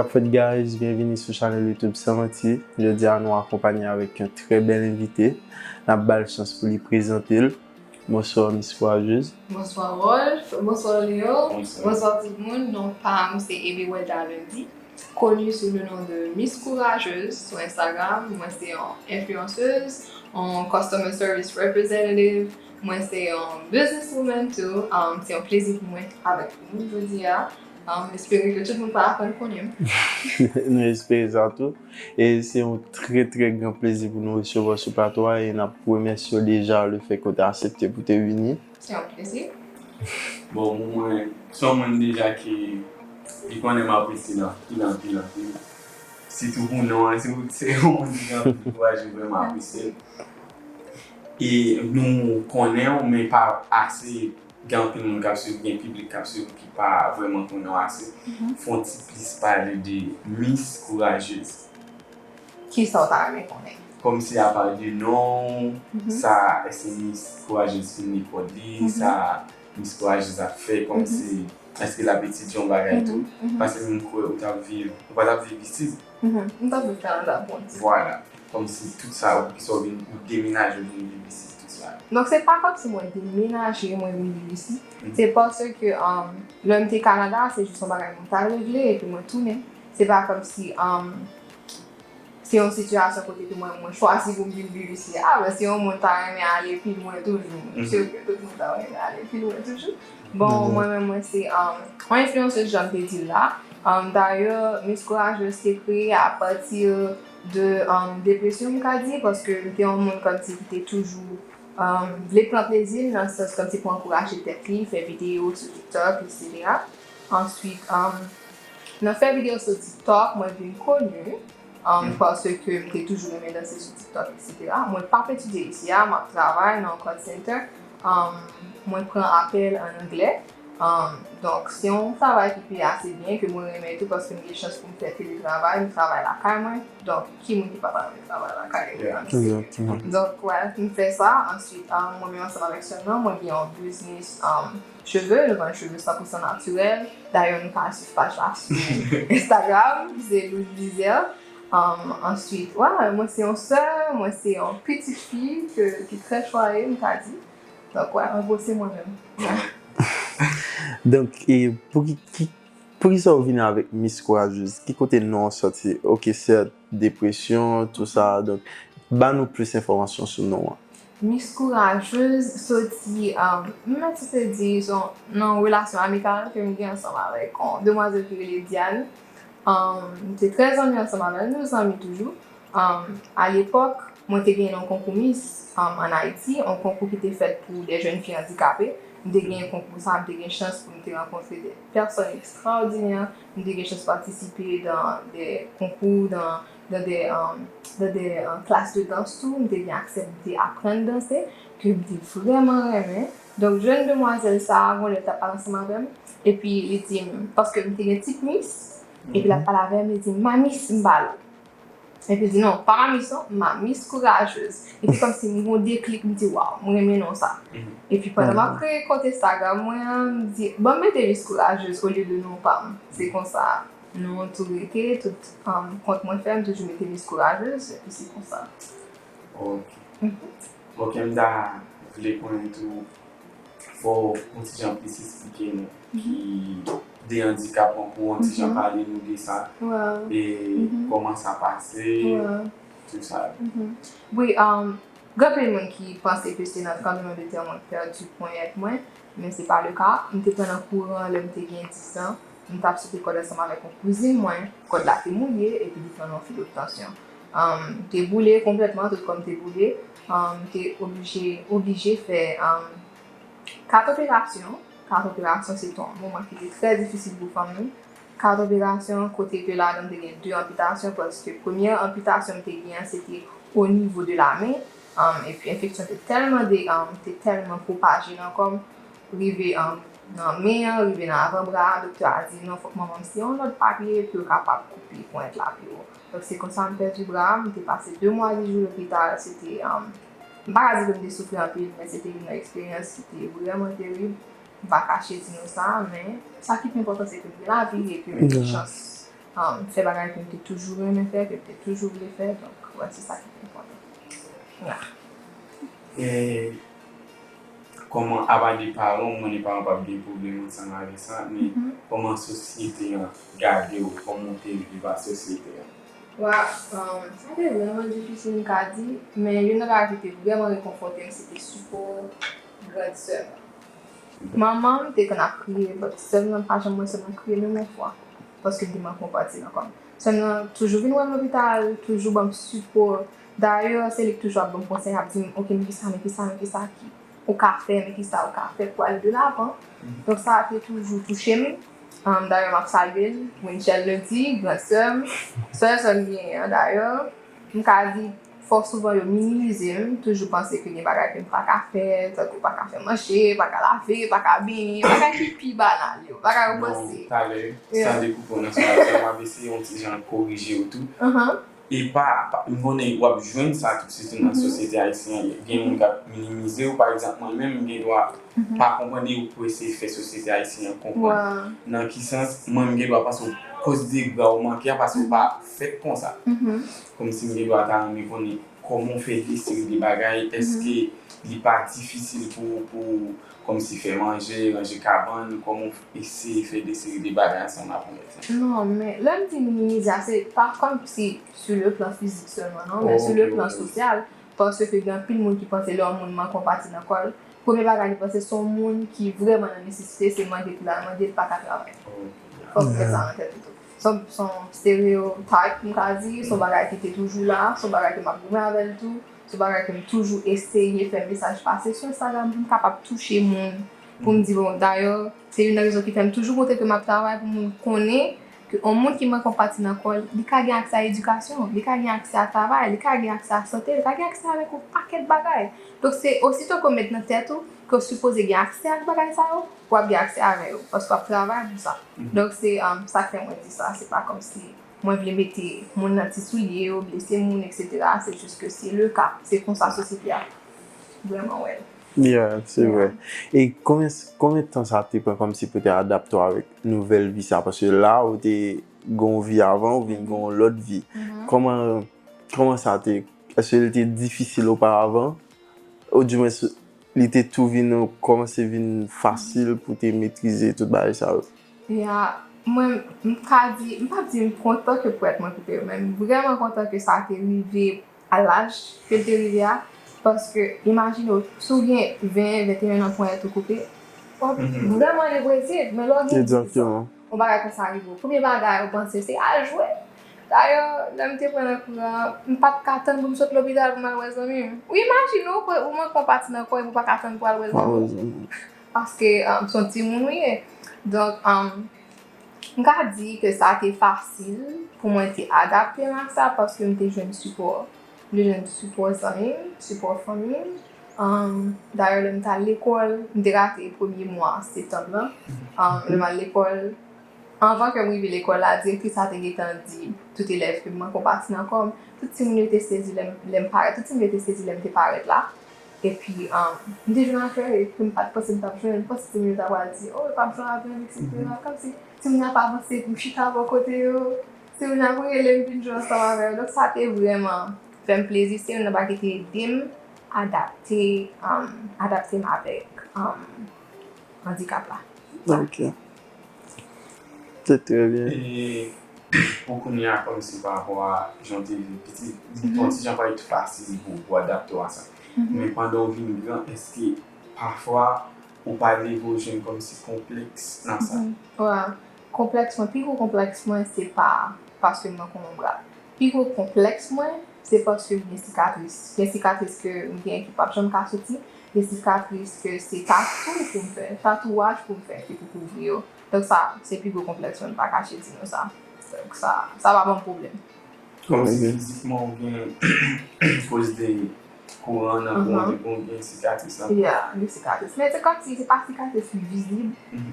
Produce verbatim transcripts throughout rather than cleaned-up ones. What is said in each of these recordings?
Fòt guys, byenvini sou chanèl YouTube San Manti. Jodi a nou akonpanye avèk yon trè bèl envite. N ap ba l chans pou li prezante l. Bonswa, Miss Kourajez. Bonswa, Rolf. Bonswa, Leo. Bonswa. Bonswa, tout moun. Non pa m, se Emeralda Lundy, koni sou le non de Miss Courageuse sou Instagram. Mwen se yon enfliyansez, yon customer service representative. Mwen se yon businesswoman tou. Um, se yon plezi pou mwen avèk nou jodi a. Um, m espere ke tout moun pa aprann konnen m. Nou espere sa tou. E se yon trè, trè gran plezi pou nou resevwa w sou plato a e n ap remèsye w deja lefètke w te aksepte pou te vini. Se yon plezi. Bon, pou mwen, se yon moun deja ki, ki konnen m apresye l anpil, anpil, anpil. Sitou pou non an, se, se yon moun ki gen anpil kouraj, m vrèman apresye l. E nou konnen w, men pa ase. Gen anpil moun k ap swiv, gen piblik k ap swiv ki pa vrèman konnen w ase. Fè yon ti plis pale de Miss Courageuse. Kisa w ta renmen konnen? Kòmsi apa de non, sa, èske Miss Courageuse fin lekòl li, sa, Miss Courageuse ap fè, kòmsi, èske l ap etidye yon bagay tou? Paske m kwè ou t ap viv, ou pa t ap viv isit. M t ap viv Kanada, bon. Vwala. Kòmsi tout sa, ou ki sa w vin, ou demenaje, ou vin viv isit, tout sa. Donk, se pa kòmsi mwen demenaje, mwen vin viv isit. Se paske, um, lè m te Kanada, se jis yon bagay mwen t al regle, epi mwen tounen. Se pa kòmsi, um, se yon sitiyasyon kote ke mwen, mwen chwazi pou m vin viv isit. A, men si yon moun ta renmen ale pi lwen toujou, m si ke tout moun ta renmen ale pi lwen toujou. Bon, mwen menm, mwen se, um, yon enfliyansez, jan m te di l la. Um, dayè, Miss Courageuse te kreye apati de, um, depresyon, m ka di, paske m te yon moun kòmsi ki te toujou, um, vle pran plezi l, nan sans kòmsi pou ankouraje tèt li, fè videyo sou TikTok, etsetera. Answit, um, nan fè videyo sou TikTok, mwen vin koni, um, paske m te toujou renmen danse sou TikTok, etsetera. Mwen p ap etidye isi a, m ap travay nan yon call center. Um, mwen pran apèl an anglè. Um, donk, se yon travay ki peye ase byen, ke mwen renmen tou, paske m gen chans pou m fè teletravay, m travay lakay mwen. Donk, ki moun ki pa ta renmen travay lakay? Donk, wè, m fè sa. Answit, um, mwen menm ansanm avèk sè m nan, mwen gen yon biznis, um, cheve, nou vann cheve san pou san natirèl. Dayè, nou ka al swiv paj la sou Instagram, se Luz Lizer. Um, answit, wè, mwen se yon sè, mwen se yon pitit fi ke, ki trè chwaye, m ka di. Donk, wè, an gwo, se mwen menm. Donk, e pou ki, ki, poukisa w vin avèk Miss Courageuse? Ki kote non an sòti? Ok, sèt, depresyon, tou sa. Donk, ba nou plis enfòmasyon sou non an. Miss Courageuse soti, um, m mèt se di, se yon, nan yon relasyon amikal ke m gen ansanm avèk yon demwazèl ki rele Diane. Um, m te trè zanmi ansanm avè l, nou zanmi toujou. Um, alepòk, mwen te genyen yon konkou Miss, um, ann Ayiti, yon konkou ki te fèt pou de jèn fi andikape. M te genyen konkou sa, m te gen chans pou m te rankontre de pèsòn ekstraòdinè. M te gen chans patisipe dan de konkou, dan, dan de, um, dan de, um, klas de dans tou. M te gen aksè pou m te aprann danse, ke m te vrèman renmen. Donk, jèn demwazèl sa a, gon lè, l t ap pale ansanm avè m, epi li di m, paske m te gen tit Miss, epi l ap pale avè m, li di m, "Ma Miss," m pale. Epi l di, "Non, pa Ma Miss, non, Ma Miss Courageuse." Epi kòmsi m gon deklik, m di, "Waw, mwen renmen non sa." Epi pandan m ap kreye kont Instagram mwen an, m di, "Ban m mete Miss Courageuse olye de non pa m." Se konsa, non an tou rete, tout, um, kont mwen fè, m toujou mete Miss Courageuse, epi se konsa. Ok. Ok, m ta vle konnen tou, fò w yon ti jan plis esplike nou ki de andikap an kou, yon ti jan pale nou de sa, e kòman sa pase, tou sa. Wi, um, gen anpil moun ki panse ke se nan tranblemanntè mwen pèdi ponyèt mwen, men se pa le ka. M te pran nan kouran lè m te gen diz an. M t ap sote kòd ansanm avèk yon kouzin mwen, kòd la te mouye, epi li pran yon filo de tansyon. Um, m te boule konplètman, tout kò m te boule. Um, m te oblije, oblije fè, um, kat operasyon. Kat operasyon, se te yon moman ki te trè difisil pou fanmi m. Kat operasyon, kote ke ladan m te gen de anpitasyon, paske premye anpitasyon m te gen an, se te o nivo de la men. Um, epi enfeksyon te tèlman de, um, te tèlman pwopaje nan kò m, rive, um, nan men an, rive nan avanbra a, doktè a di, "Non, fòk manman m siyen yon lòt papye pou yo kapab koupe ponyèt la pi wo." Donk, se konsa m pèdi bra a, m te pase de mwa, dis jou lopital, se te, um, m pa ka di ke m te soufri anpil, men se te youn nan eksperyans ki te vrèman terib. M pa kache di nou sa, men sa ki pi enpòtan, se ke m gen lavi e ke m gen chans. um, fè bagay ke m te toujou renmen fè, ke m te toujou vle fè. Donk, wè, se sa ki te enpòtan. Voilà. E kòman, apa de paran w, m konnen paran w p ap gen pwoblèm ansanm avèk sa, men kòman sosyete an gade w, kòman w te viv ak sosyete an? Wa, um, sa te vrèman difisil, m ka di, men youn nan bagay ki te vrèman rekonfòte m, se te sipò gran sè m. Manman m te konn ap kriye, but sè m nan pa janm wè sè m nan kriye menm yon fwa, paske m te manke yon pati nan kò m. Sè m nan toujou vin wè m lopital, toujou ban m sipò. Dayè, se li ki toujou ap ban m konsèy, ap di m, "Ok, men kisa, men kisa, men kisa ki ou ka fè, men kisa ou ka fè pou ale de lavan." Donk, sa a te toujou touche m. Um, dayè, m ap salye l, Winchelle Lundi, gran sè m, sèl sè m genyen an, dayè. M ka di, fò souvan yo minimize m, toujou panse ke gen bagay ke m pa ka fè, tankou pa ka fè manje, pa ka lave, pa ka benyen, bagay ki pi banal yo, bagay yo panse. Talè, san dekoupe w nan sa, m ap eseye yon ti jan korije w tou. E pa, pa, m konnen w ap jwenn sa tou, sitou nan sosyete ayisyen an, gen moun k ap minimize w. Pa egzanp, mwen menm, m gen dwa pa konprann e ou pou eseye fè sosyete ayisyen an konprann. Nan ki sans? Mwen, m gen dwa panse w kòz dega w manke a, paske w pa fèt konsa. Kòmsi m gen dwa ta renmen konnen kòman w fè de seri de bagay, èske li pa difisil pou, pou kòmsi fè manje, ranje kabann, kòman w eseye fè de seri de bagay ansanm avèk yon medsen? Non, men lè m di minimize a, se pa kòmsi sou le plan fizik sèlman, non, men sou le plan sosyal, paske gen anpil moun ki panse lè yon moun manke yon pati nan kò l, premye bagay li panse se yon moun ki vrèman nan nesesite, se mande pou l al mande, l pa ka travay. Fòk w gen sa nan tèt ou tou. Se yon, se yon stereotype, m ka di, se yon bagay ki te toujou la, se yon bagay ke m ap goumen avè l tou, se yon bagay ke m toujou eseye fè mesaj pase sou Instagram pou m kapab touche moun, pou m di, bon, dayè, se youn nan rezon ki fè m toujou montre ke m ap travay pou moun konnen ke yon moun ki manke yon pati nan kò l, li ka gen aksè a edikasyon, li ka gen aksè a travay, li ka gen aksè a sante, li ka gen aksè avèk yon pakèt bagay. Donk, se osito ke w met nan tèt ou ke w sipoze gen aksè ak bagay sa yo, w ap gen aksè avè yo, paske w ap travay pou sa. Donk, se, um, sa k fè mwen di sa, se pa kòmsi mwen vle mete moun nan ti soulye yo, blese moun, etsetera. Se jis ke se le ka, se konsa sosyete a vrèman wè l. Yeah, se vre. E konbyen, konbyen tan sa te pran kòmsi pou te adapte w avèk nouvèl vi sa? Paske la, ou te gen yon vi avan, ou vin gen yon lòt vi. Kòman, kòman sa te, èske li te difisil oparavan? Oudimwens, li te tou vin, kòmanse vin fasil pou te metrize tout bagay sa yo? Ya, mwen, m ka di, m p ap di m kontan ke pou èt mwen koupe yo, men m vrèman kontan ke sa te rive a laj ke l te rive a, paske imajine w, si w gen ven, venteyen an, ponyèt ou koupe, w ap vrèman depresif, men lè w gen dis an, yon bagay konsa rive w, premye bagay ou panse se al jwe. Dayè, lè m te pran nan kou a, m pa t ka tann pou m sot lopital pou m al wè zanmi m. Ou imajine w, ou manke yon pati nan kò w epi w pa ka tann pou w al wè zanmi w. Paske, um, se yon timoun ou ye. Donk, um, m ka di ke sa te fasil pou mwen te adapte m ak sa paske m te jwenn sipò. M te jwenn sipò zanmi m, sipò fanmi m. Um, dayè, lè m t al lekòl, m te rate premye mwa septanm nan. Um, lè m al lekòl, anvan ke m rive lekòl la, direktris la te gentan di tout elèv ke m manke yon pati nan kò m. Tout timoun yo te sezi lè m, lè m parèt. Tout timoun yo te sezi lè m te parèt la. Epi, um, m te jwenn afè ke m pa t panse m t ap jwenn. M panse timoun yo ta pral di, "Oh, yo p ap jwe avè m," etsetera. Kòmsi timoun yo ap avanse pou m chita bò kote yo. Timoun yo ap rele m vin jwe ansanm avè yo. Donk, sa te vrèman fè m plezi. Se youn nan bagay ki te ede m adapte, um, adapte m avèk, um, andikap la. Ok. Se trè byen. E pou kounye a, kòmsi pa rapò a jan w te viv piti, li te yon ti jan parèt fasil pou, pou adapte w a sa. Men pandan w vin gran, èske pafwa ou pa rive w jwenn kòmsi konplèks nan sa? Wa, konplèks mwen, pi gwo konplèks mwen, se pa paske m manke yon bra. Pi gwo konplèks mwen, se paske m gen sikatris. Gen sikatris ke m gen ki p ap janm ka soti. Gen sikatris ke se tatou pou m fè, tatouaj pou m fè ki pou kouvri yo. Donk sa, se pi gwo konplèks mwen, m pa kache di nou sa. Donk sa, sa pa ban m pwoblèm. Kòmsi fizikman ou gen, koz de kouran nan kou an, depi ou gen sikatris la. Yeah, gen sikatris. Men se kòmsi se pa sikatris ki vizib.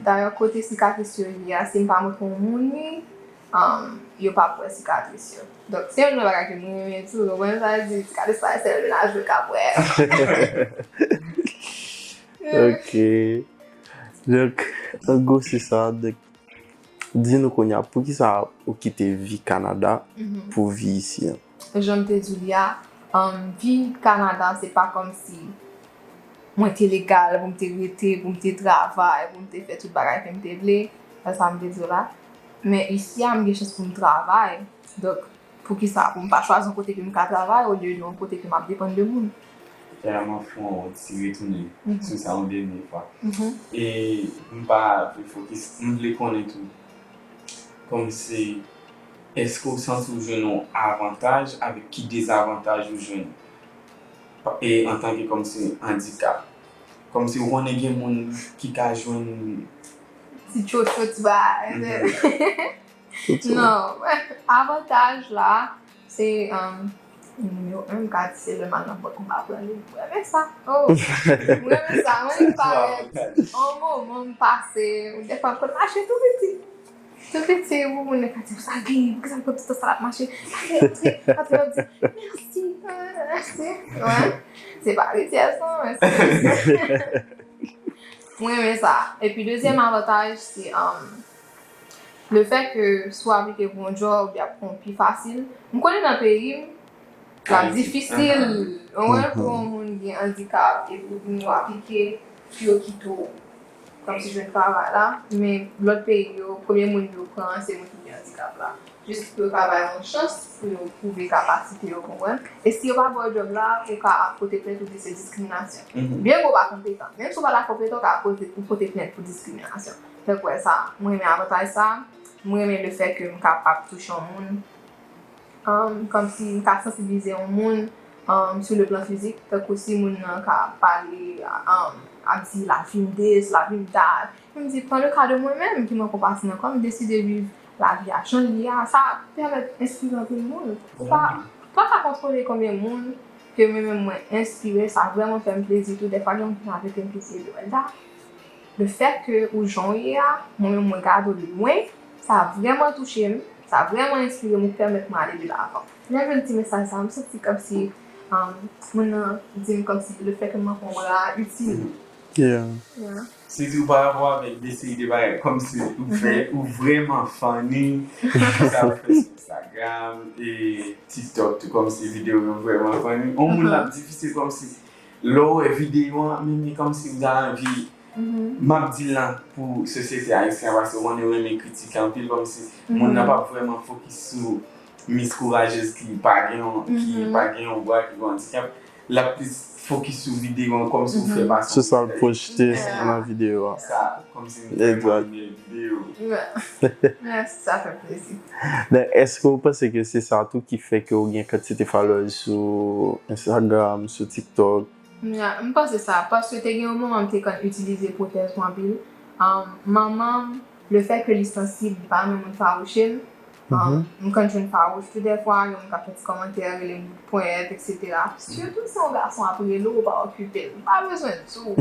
Dayè, kote sikatris yo ye a, si m pa montre yon moun li, um, yo p ap wè sikatris yo. Donk, se youn nan bagay ke m renmen tou. Ou konprann sa m di? Sikatris pa sèl menaj mwen k ap wè. Ok. Donk, an gwo, se sa. Donk, Di nou kounye a, poukisa ou kite vi Kanada pou vi isi an? Jan m te di w li a, um, vi Kanada se pa kòmsi mwen te legal pou m te rete, pou m te travay, pou m te fè tout bagay ke m te vle. Se sa m te di w la. Men isi a, m gen chans pou m travay. Donk, poukisa pou m pa chwazi yon kote ke m ka travay olye de yon kote ke m ap depann de moun? Kè a m ap fè yon ti retounen sou sa yon dènye fwa. E m pa vle fokis, m vle konnen tou. Kòmsi, èske w santi w jwenn yon avantaj avèk ki dezavantaj ou jwenn? E antanke kòmsi andikap. Kòmsi ou konnen gen moun ki ka jwenn. Ti tchotcho, ti bagay. Non, avantaj la, se um, nimewo en, m ka di se lè m al nan bank m pa pran li. Mwen renmen sa. Oh, mwen renmen sa. Mwen li parèt. On moman m pase, ou defwa m konn mache tou piti. Tou piti, ou moun nan ka di, ou sa gen, poukisa l pran ti tan sa l ap mache? Antre, antre, antre, w ap di, mèsi, mèsi. Wè. Se pa rityès, non, men se. Mwen renmen sa. Epi dezyèm avantaj, se um, le fè ke si w aplike pou yon djòb, y ap pran w pi fasil. M konnen nan peyi m, l ap difisil, wè, pou yon moun gen andikap epi pou yo aplike, pou yo kite w kòmsi jwenn travay la. Men lòt peyi yo, premye moun yo pran, se moun ki gen andikap la. Jis pou yo ka ba yo yon chans pou yo pwouve kapasite yo, konprann. E si yo pa ba w djòb la, ou ka pote plent, ou di se diskriminasyon. Byen ke w pa konpetan. Menm si w pa ta konpetan, ou ka pote, ou pote plent pou diskriminasyon. Fè kwè sa. Mwen renmen avantaj sa. Mwen renmen le fè ke m kapab touche yon moun. Um, kòmsi m ka sansibilize yon moun um, sou le plan fizik. Tankou si moun nan ka pale, um, ap di lavi m dis, lavi m dat. M di, pran le ka de mwen menm ki manke yon pati nan kò m, m deside viv lavi a jan l ye a, sa pèmèt enspire anpil moun. Pa, pa ka kontwole konbyen moun ke mwen menm mwen enspire, sa vrèman fè m plezi tou. Dèfwa gen moun ki vin avèk m ki di, Emeralda, le fè ke ou jan w ye a, mwen menm mwen gade w de lwen, sa vrèman touche m, sa vrèman enspire m, ou pèmèt mwen ale de lavan. Lè m jwenn ti mesaj sa, m santi kòmsi um, moun nan di m kòmsi le fè ke m manke yon bra itil. Yeah. Yeah. Sitou pa rapò avèk de seri de bagay, kòmsi ou fè, ou vrèman funny, sa ou fè sou Instagram, e TikTok tou, kòmsi videyo yo vrèman funny. On moun l ap difisil kòmsi, lè w wè videyo an, men, men kòmsi ou ta anvi, m ap di l lan pou sosyete ayisyen an, paske ou konnen yo renmen kritike anpil, kòmsi moun nan p ap vrèman fokis sou Miss Courageuse ki pa gen yon, ki pa gen yon bra, ki gen yon andikap, l ap plis fokis sou videyo an kòmsi ou fè pase. Se sa l pwojte nan videyo a. Sa, kòmsi m fè mwen videyo. Mèsi, sa fè plezi. Men èske w panse ke se sa tou ki fè ke w gen kantite followers sou Instagram, sou TikTok? Ya, m panse sa, paske te gen yon moman m te konn itilize pwotèz mwen anpil. Um, manman m, le fè ke li sansib, li pa renmen moun fawouche l. Um, m konn jwenn fawouch tou dèfwa, gen moun k ap fè ti kòmantè, rele m bout ponyèt, etsetera. Sitou si yon gason ap rele w, ou pa okipe l. M pa bezwen di w.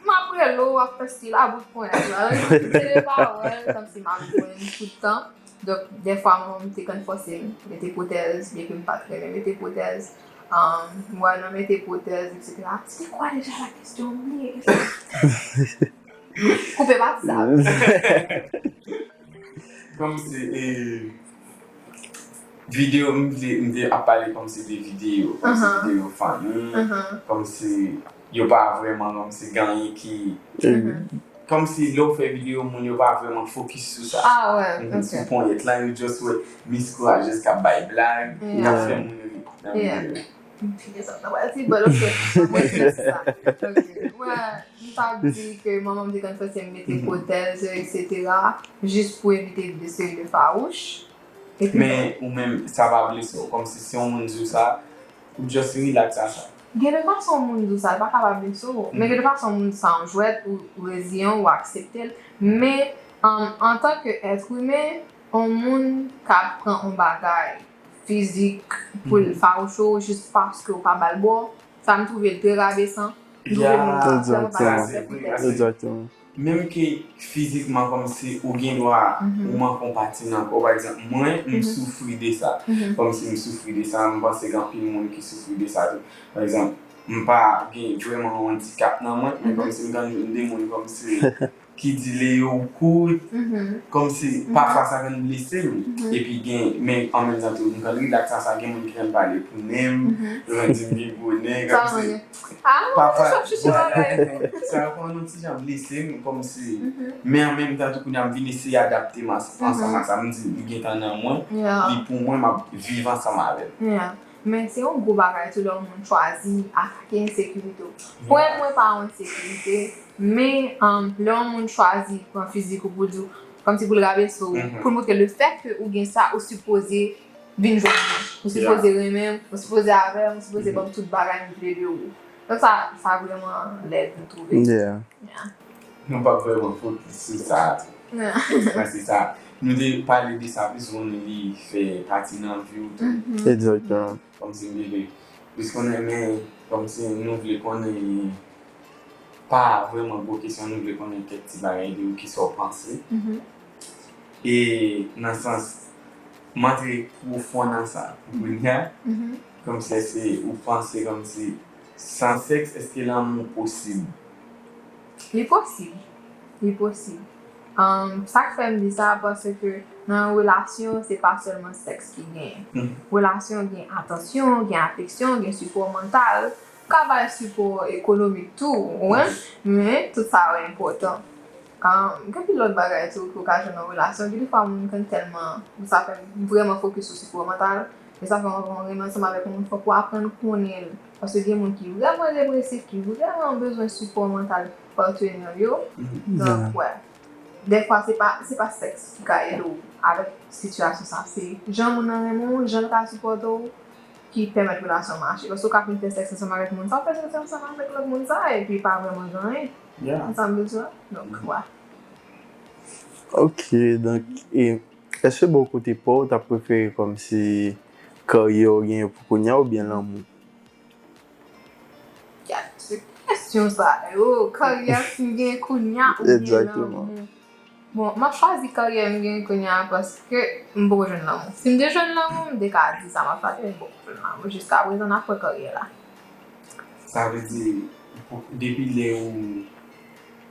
M ap rele w, w ap fè stil a bout ponyèt la. Se de pawòl, kòmsi m ap jwenn tout tan. Donk, dèfwa, manman m te konn fòse m mete pwotèz, byenke m pa t renmen mete pwotèz. Um, m wè nan mete pwotèz, etsetera. C'était quoi déjà la question? M bliye kesyon. Koupe pati sa. Kòmsi, e, videyo, m vle, m vle ap pale kòmsi de videyo, kòmsi videyo fanmi, kòmsi yo pa vrèman, kòmsi gen anyen ki, kòmsi lè w fè videyo, moun yo pa vrèman fokis sou sa. Ah, wè, ok. Sou ponyèt lan, yo just wè Miss Courageuse k ap bay blag, k ap fè moun ri nan videyo. M fini sa, nan pati bòl, ok. Mwen, mèsi sa. Ok. Wè, m t ap di ke manman m te konn fòse m mete pwotèz, etsetera, jis pou evite de seri de fawouch. Men, ou menm, sa pa blese w, kòmsi si yon moun di w sa, ou just relax a sa. Gen de fason moun di w sa, li pa ka pa blese w. Men gen de fason moun di w sa an jwèt, ou, ou reziyen w, ou aksepte l. Men, um, antanke èt imen, yon moun ka pran yon bagay fizik pou l fawouche w jis paske w pa ba l bò, sa m twouve l trè rabesan. M twouve moun nan vrèman pa respèkte tèt li. Egzakteman. Menm ke fizikman, kòmsi ou gen dwa ou manke yon pati nan kò w. Pa egzanp, mwen, m soufri de sa. Kòmsi m soufri de sa, m panse gen anpil moun ki soufri de sa tou. Pa egzanp, m pa gen vrèman yon andikap nan mwen, men kòmsi m konn jwenn de moun kòmsi ki di Leo ou kout, kòmsi pafwa sa konn blese m. Epi gen, men an menm tan tou, m konn rilaks a sa, gen moun ki konn pale pou nen m, yo konn di m gen gwo nen, kòmsi pafwa sa yo konn yon ti jan blese m, kòmsi, men an menm tan tou kounye a m vin eseye adapte m ansanm ak sa, m di li gentan nan mwen, li pou mwen, m ap viv ansanm avè l. Men se yon gwo bagay tou lè yon moun chwazi atake ensekirite w. Pwen mwen pa yon ensekirite, men um, lè yon moun chwazi pran fizik ou pou di w, kòmsi pou l rabese w, pou l montre le fèt ke ou gen sa, ou sipoze vin jwenn mwen. Ou sipoze renmen m, ou sipoze avè m, ou sipoze ban m tout bagay m vle de ou. Donk sa, sa vrèman lèd, m twouve. Yeah. Nou p ap vrèman fokis sou sa a tou. Paske sa, nou te pale de sa plis, ou konnen li fè pati nan vi w tou. Egzakteman. Kòmsi m te vle plis konnen, men kòmsi nou vle konnen pa vrèman gwo kesyon, nou vle konnen kèk ti bagay de ou, kisa w panse. E nan sans, m antre pwofon nan sa kounye a, kòmsi èske ou panse kòmsi san sèks, èske lanmou posib? Li posib. Li posib. Um, sa k fè m di sa, paske nan yon relasyon, se pa sèlman sèks ki genyen. Relasyon gen atansyon, gen afeksyon, gen sipò mantal, ka bay sipò ekonomik tou, ou konprann? Men, tout sa yo enpòtan. Um, gen anpil lòt bagay tou ki ou ka jwenn nan relasyon. Gen defwa moun konn tèlman, sa fè m vrèman fokis sou sipò mantal, men sa fè m renmen ansanm avèk yon moun, fòk ou aprann konnen l. Paske gen moun ki vrèman depresif, ki vrèman bezwen sipò mantal patnè yo. Donk, wè. Dèfwa, se pa, se pa sèks ki ka ede w avèk sitiyasyon sa. Se jan moun nan renmen w, jan l ka sipòte w, ki pèmèt relasyon an mache. Paske w ka fin fè sèks ansanm avèk moun sa, w fè sèks ansanm avèk lòt moun sa, epi pa vrèman gen anyen. Sa m bezwen. Donk, wè. Ok, donk, e, èske bò kote pa w, w t ap prefere kòmsi karyè w genyen pou kounye a oubyen lanmou? Gad, se kesyon sa yo, karyè si m genyen kounye a oubyen lanmou. Bon, m ap chwazi karyè m genyen kounye a paske m poko jwenn lanmou. Si m te jwenn lanmou, m te ka di sa m ap chwazi, men m poko jwenn lanmou. Jiskaprezan, n ap wè karyè la. Sa vle di, depi lè ou,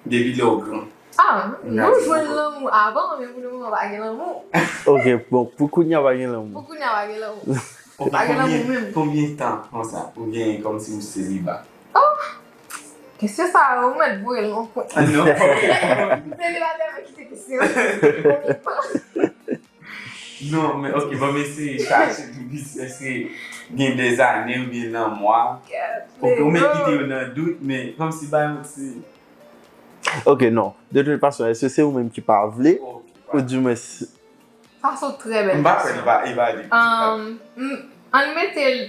depi lè ou gran. Ah, nou jwenn lanmou avan, men pou lemoman pa gen lanmou. Ok, bon, pou kounye a pa gen lanmou. Pou kounye a pa gen lanmou. Pa gen lanmou menm. Konbyen tan konsa ou genyen kòmsi ou seliba? Oh! Kesyon sa yo, ou mèt voye l yon kote. Non. Selibatè mwen kite kesyon. Konbyen tan? Non, men ok, ban m eseye chache tou plis. Èske gen dèzane oubyen nan mwa? Ok, ou mèt kite yo nan dout, men kòmsi bay yon ti. Ok, non. De toute façon, èske se ou menm ki pa vle? Ou di mwen si. Sa se yon trè bèl kesyon. M pa kwè li pa evade. Ann mete l,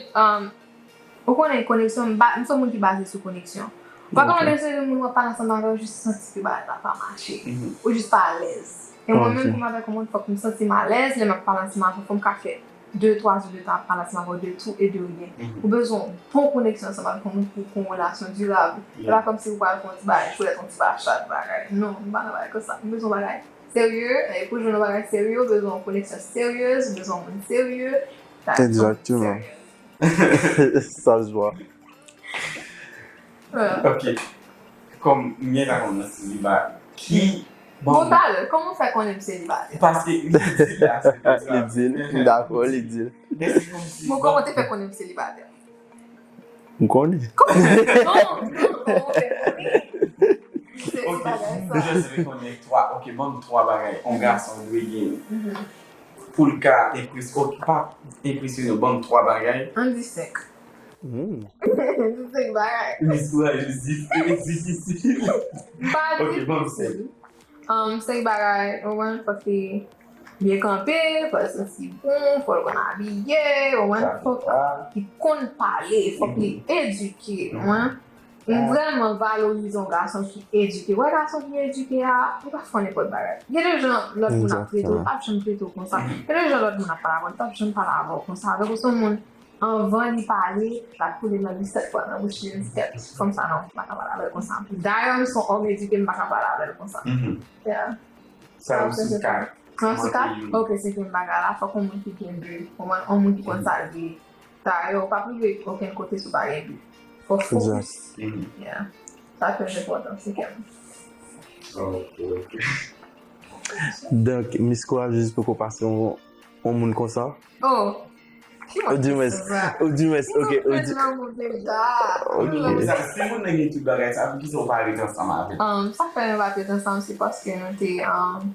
ou konnen koneksyon, m se yon moun ki baze sou koneksyon. Ou pa ka wè de seri moun w ap pale ansanm avè yo, jis santi ke bagay la pa mache. Ou jis pa alèz. E mwen menm, pou m avèk yon moun, fòk m santi m alèz, lè m ap pale ansanm avè w, fò m ka fè de, twa jou de tan ap pale ansanm avè w de tou e de ryen. Ou bezwen yon bon koneksyon ansanm avèk yon moun pou w gen yon relasyon dirab. E pa kòmsi ou pral fè yon ti bagay chwèt, yon ti bachat bagay. Non, m pa nan bagay konsa. M bezwen yon bagay serye, e pou jwenn yon bagay serye, ou bezwen yon koneksyon seryez, ou bezwen yon moun serye. Egzakteman. Sa se vre. Ok. Kòm m gentan konn nan seliba, ki. Bon, talè, kòman w fè konnen m selibatè? Paske li di la, se Li di l, m dakò, li di l. Èske kòmsi. Bon, kòman w te fè konnen m selibatè? M konnen. Kòman w fè konnen? Non, non, kòman w fè konnen? Se ti Ok, bagay m sa. Just vle konnen twa, ok, ban m twa bagay yon gason dwe genyen pou l ka enpres-, ok, pa enpresyone w, ban m twa bagay. Ann di senk. Hmm. Di senk bagay. Listwa jis difisil. M pa Ok, di ban m difisil. Um, senk bagay, ou konprann, fòk li byen kanpe, fòk li santi bon, fòk li konn abiye, ou konprann, fòk li konn pale, fòk li edike, ou konprann. M vrèman valorize yon gason ki edike. Wè gason ki edike a, li pa fè nenpòt bagay. Gen de jan lòt moun ap trete w, li p ap janm trete w konsa. Gen de jan lòt moun ap pale avè w, li p ap janm pale avè w konsa. Donk, ou se yon moun, anvan li pale, l ap koule nan li sèt fwa nan bouch li, li di, "Kèt, fanm sa non, m pa ka pale avè l konsa." Dayè, m se yon òm edike, m pa ka pale avè l konsa. Yeah. Sa ou sou ka. An tou ka, ok, senkyèm bagay la, fòk yon moun ki gen bi. Yon moun, yon moun ki konn sa l vle. Dayè, ou p ap rive okenn kote si w pa gen bi. Fòk fokis. Yeah. Sa trè enpòtan, senkyèm. Oh, ok. Donk, Miss Courageuse poko pase yon, yon moun konsa? Oh, ki mwen Ou di mwens, ou di mwens, ok, ou di Ok. Sa, si moun nan gen tout bagay sa, poukisa ou pa ret ansanm avè l? Um, sa fè nou pa t ret ansanm, se paske nou te um,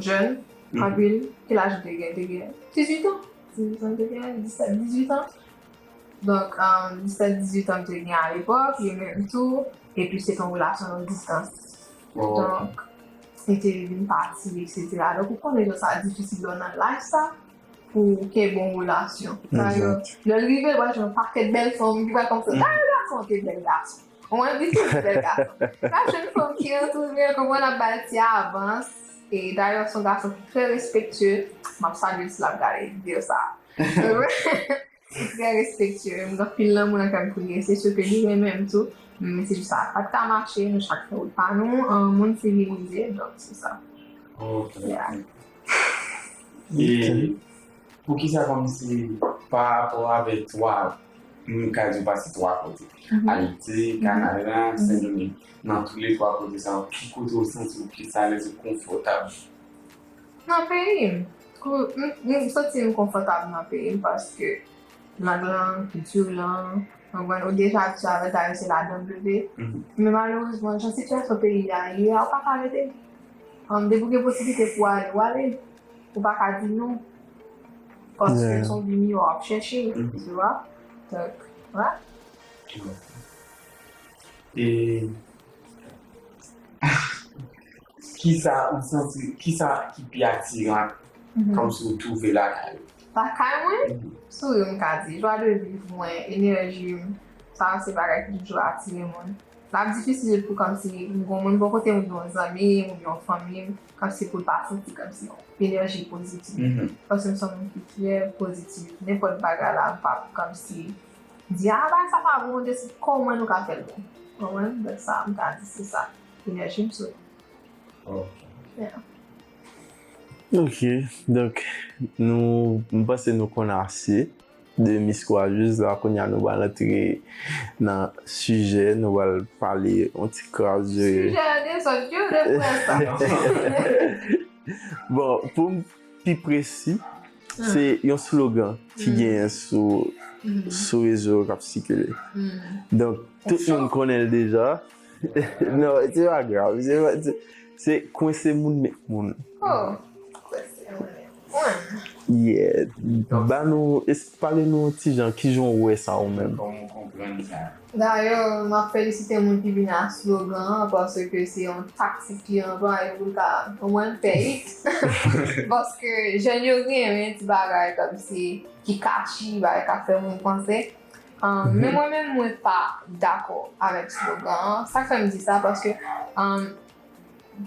jèn, anpil. Ki laj ou te gen? Te gen dizuit an. Dizuit an, te gen disèt, dizuit an. Donk, um, disèt, dizuit an m te gen alepòk, li menm tou. Epi se te yon relasyon long distans. Donk, li te vin pati, etsetera. Donk, ou konnen jan sa difisil lè w nan laj sa pou w kenbe yon relasyon. Dayè, lè l rive, l pral jwenn yon pakèt bèl fanm ki pral kòmsi, dayè, gason an te bèl gason. Ou konprann, li toujou bèl gason. L ap jwenn fanm ki antoure l, konprann, ap ba l ti avans. E dayè, se yon gason ki trè respektye. M ap salye l si l ap gade videyo sa. Li trè respektye. M gen anpil lanmou nan kè m pou li. Se si ke li renmen m tou. Men se jis sa pa t ka mache, nou chak fè wout pa nou. An, moun sivilize, donk se sa. Ok. Yeah. E poukisa kòmsi pa rapò avè twa, m ka di w pase twa kote? Ayiti, Kanada, Sendomeng. Nan tou le twa kote sa yo, ki kote w santi w plis alèz, ou konfòtab? Nan peyi m. Kou- M m santi m konfòtab nan peyi m paske lang lan, kilti lan, ou konprann, ou deja abitye avè l, dayè se ladan m leve. Men malerezman, jan sitiyasyon peyi a ye a, ou pa ka rete. An, depi w gen posiblite pou w ale, w ale. Ou pa ka di non. Paske se yon vi miyò w ap chèche, tu vois. Donk, vwala. E kisa ou santi, kisa ki pi atiran kòmsi ou twouve lakay ou? Lakay mwen? Souri m ka di, jwa de viv mwen, enèji m, sa se bagay ki toujou atire moun. L ap difisil pou kòmsi m gen yon moun bò kote m, m gen yon zanmi, m gen yon fanmi m, kòmsi pou l pa santi kòmsi yon enèji pozitiv. Paske m se yon moun ki trè pozitif. Nenpòt bagay la, m p ap kòmsi di, a, bagay sa pa bon, de se kòman nou ka fè l bon. Ou konprann? Donk sa, m ka di se sa. Enèji m sou. Ok. Ok, donk nou, m panse nou konn ase de Miss Courageuse la. Kounye a nou pral antre nan sijè, nou pral pale yon ti kras de. Sijè a dezòd, yo, de pwen sa. Bon, pou m pi presi, se yon slogan ki genyen sou, sou rezo yo k ap sikile. Donk, tout moun konnen l deja. Non, se pa grav. Se pa- se- Se kwense moun met moun. Oh, kwense moun met moun. Yeah. Ba nou, es- pale nou yon ti jan, kijan w wè sa ou menm? Kòman w konprann sa? Dayè, m ap felisite moun ki vin ak slogan an, paske se yon taktik li anplwaye pou l ka omwen fè hit. Paske jèn yo renmen ti bagay kòmsi ki catchy, bagay k ap fè moun panse. Um, men mwen menm, mwen pa dakò avèk slogan an. Sa k fè m di sa, paske um,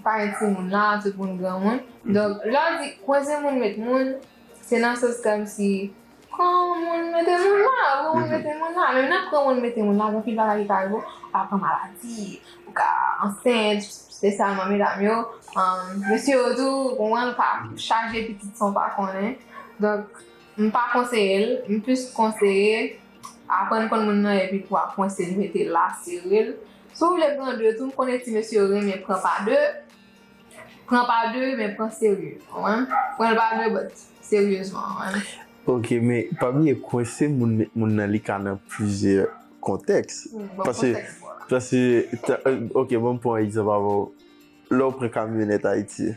pa gen timoun la, tout moun granmoun. Donk, lè w di kwense moun met moun, se nan sans kòmsi pran moun mete moun la, pran moun mete moun la. Menm nan pran moun mete moun la, gen anpil bagay ki ka rive w, ou ka pran maladi, ou ka ansent, espesyalman medam yo, um, mesye yo tou, ou konprann, ka chaje pitit san w pa konnen. Donk, m pa konseye l, m plis konseye aprann konn moun nan epi pou w ap kwense l, mete l la, sere l. Si w vle pran de tou, m konnen ti mesye yo renmen pran pa de, pran pa de, men pran serye, ou konprann? Pran l pa de, but seryezman, ou konprann? Ok, men pa bliye kwense moun met moun nan, li ka nan plizyè kontèks. Paske, paske, ok, bon, m pran yon egzanp avè w. Lè w pran kamyonèt Ayiti.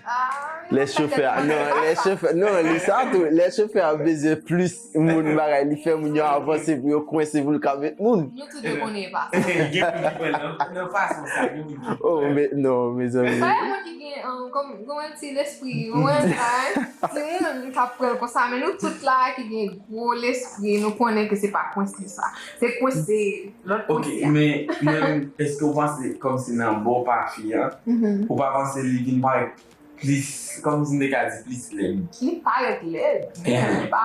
Lè chofè a, non, lè chofè, non, li sa tou, lè chofè a bezwen plis moun bagay, li fè moun yo avanse pou yo kwense pou l ka met moun. Nou tou de konnen e pa sa. Gen moun ki pran nan, nan fason sa, gen moun ki pran. Oh, men, non, mezanmi. Sa e moun ki gen, um, kòm, gen yon ti lespri, yon ti moun k ap pran l konsa, men nou tout la ki gen gwo lespri, nou konnen ke se pa kwense sa. Se kwense. Lòt kote a. Ok, men, men, èske w panse kòmsi nan bò pa fi a, ou pa panse li vin parèt plis, kòmsi m te ka di plis lèd? Li parèt lèd, men li pa,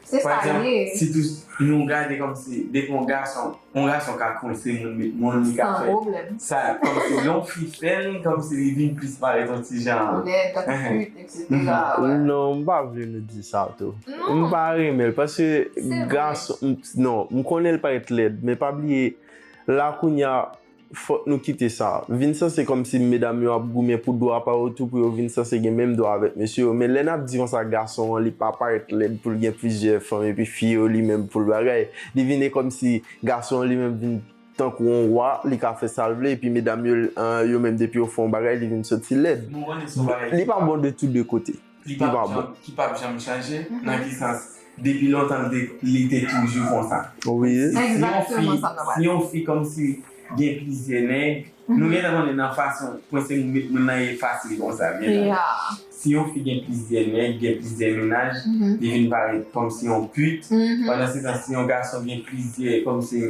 se sa l ye. Pa egzanp, sitou nou gade kòmsi depi yon gason, yon gason ka kwense moun, met moun, li ka fè sa, kòmsi lè yon fi fè l, kòmsi li vin plis parèt yon ti jan lèd, tankou pit, etsetera. Non, m pa vle nou di sa tou. M pa renmen l, paske gason, m, non, m konnen l parèt lèd, men pa bliye, la kounye a, fòk nou kite sa. Vin sanse kòmsi medam yo ap goumen pou dwa pa yo tou, pou yo vin sanse gen menm dwa avèk mesye yo. Men lè n ap di konsa, gason an, li pa parèt lèd pou l gen plizyè fanm, epi fi yo li menm pou l bagay. Li vin e kòmsi gason an li menm vin tankou yon wa, li ka fè sa l vle, epi medam yo, eh, yo menm depi yo fè yon bagay, li vin soti lèd. Nou konnen se yon bagay Li pa bon de tou de kote. Li pa bon. Ki p ap janm chanje, nan ki sans? Depi lontan, li te, li te toujou konsa. Wi. Si yon fi, si yon fi kòmsi gen plizyè nèg, nou gentan konnen nan fason, pwen se moun, moun nan ye fasil konsa, gentan. Si yon fi gen plizyè nèg, gen plizyè mennaj, li vin parèt kòmsi yon pit. Pandan se tan, si yon gason gen plizyè, kòmsi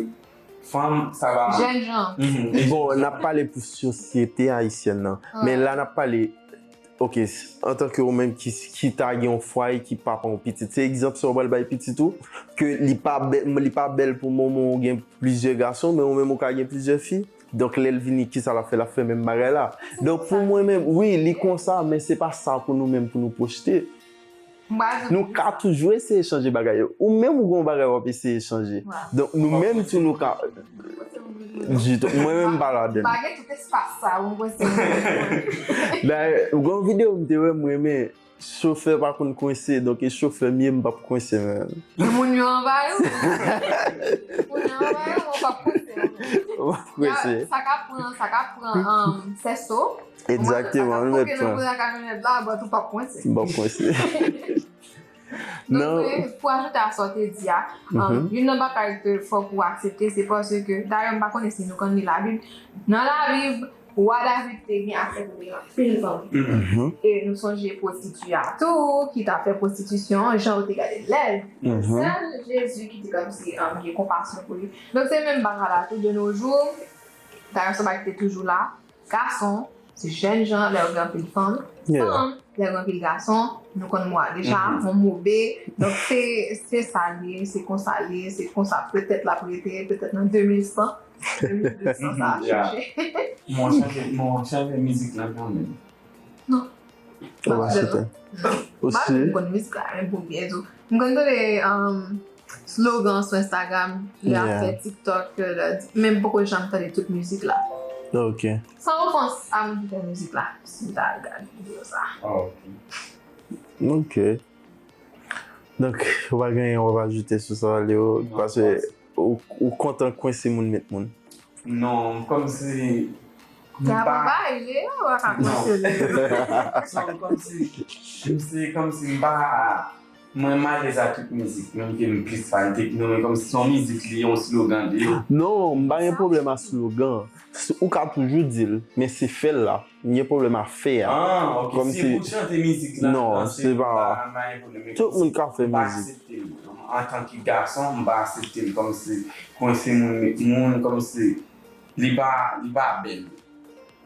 fanm, sa va mal. Jèn jan. Bon, n ap pale pou sosyete ayisyèn nan. Men la, n ap pale, ok, antanke ou menm ki, ki ta gen yon fwaye, ki papa yon pitit. Se egzanp sa w pral bay pitit ou, ke li pa bèl, li pa bèl pou manman w gen plizyè gason, men ou menm ou ka gen plizyè fi. Donk, lè l vini, kisa l ap fè? L ap fè menm bagay la. Donk, pou mwen menm, wi, li konsa, men se pa sa pou nou menm pou nou pwojte. Nou ka toujou eseye chanje bagay yo. Ou menm ou gen yon bagay w ap eseye chanje. Donk, nou menm tou nou ka. Ditou. Mwen menm m pa ladan. M pa gen tout espas sa, ou mwen se. Dayè, gen yon videyo m te wè, m renmen. Chofè pa konn kwense, donk e chofè m ye, m p ap kwense menm. Moun yo anvayi w. Moun yo anvayi w, ou p ap kwense. Ou p ap kwense. Sa ka pran, sa ka pran, um, sèso. Egzakteman, nou mèt pran. Ou mèt pran. Ou mèt pran. M p ap kwense. Donk, men, pou ajoute a sa w te di a, um, youn nan bagay ke fòk ou aksepte, se paske, dayè, m pa konnen si nou konn li Labib. Nan Labib, wa David te gen aksè pou li anpil fanm. E nou sonje pwostitye a tou, ki t ap fè pwostitisyon, jan yo te gade l lèd. Sèl Jezi ki te kòmsi, um, gen konpasyon pou li. Donk, se menm bagay la tou de nos jours, dayè, se yon bagay ki te toujou la. Gason, se jèn jan, lè yo gen anpil fanm. Fanm, lè yo gen anpil gason, nou konn mo a deja, yon mo be. Donk, se, se sa l ye, se konsa l ye, se konsa petèt l ap rete, petèt nan de mil san, de mil de san, sa ap chanje. Mwen chanje, mwen chanje mizik lan kanmenm. Non. Ou pa chante? Osi. M pa konn mizik la, men bon, byen tou. M konn tande, um, slogan sou Instagram, lè ap fè TikTok, lè, men m poko janm tande tout mizik la. Ok. San ofans a moun ki fè mizik la, si m ta al gade videyo sa. Ah, ok. Ok. Donk, ou pa gen anyen w ap ajoute sou sa, Leo? Non, paske ou, ou kontan kwense moun met moun? Non, kòmsi m pa. Sa pa bay, Leo, ou pa ka kwense Leo. Non, kòmsi, se kòmsi m pa. Mwen m alèz ak tout mizik, menm ke m plis fan tekno, men kòmsi se yon mizik li, yon slogan li. Non, m pa gen pwoblèm ak slogan. Ou ka toujou di l, men se fè l la. M gen pwoblèm ak fè a. Ah, ok. Kòmsi pou chante mizik la, non, se pa. M pa gen pwoblèm, men tout moun ka fè mizik. M pa aksepte l. Antanke gason, m pa aksepte l kòmsi kwense moun, moun kòmsi li pa, li pa bèl.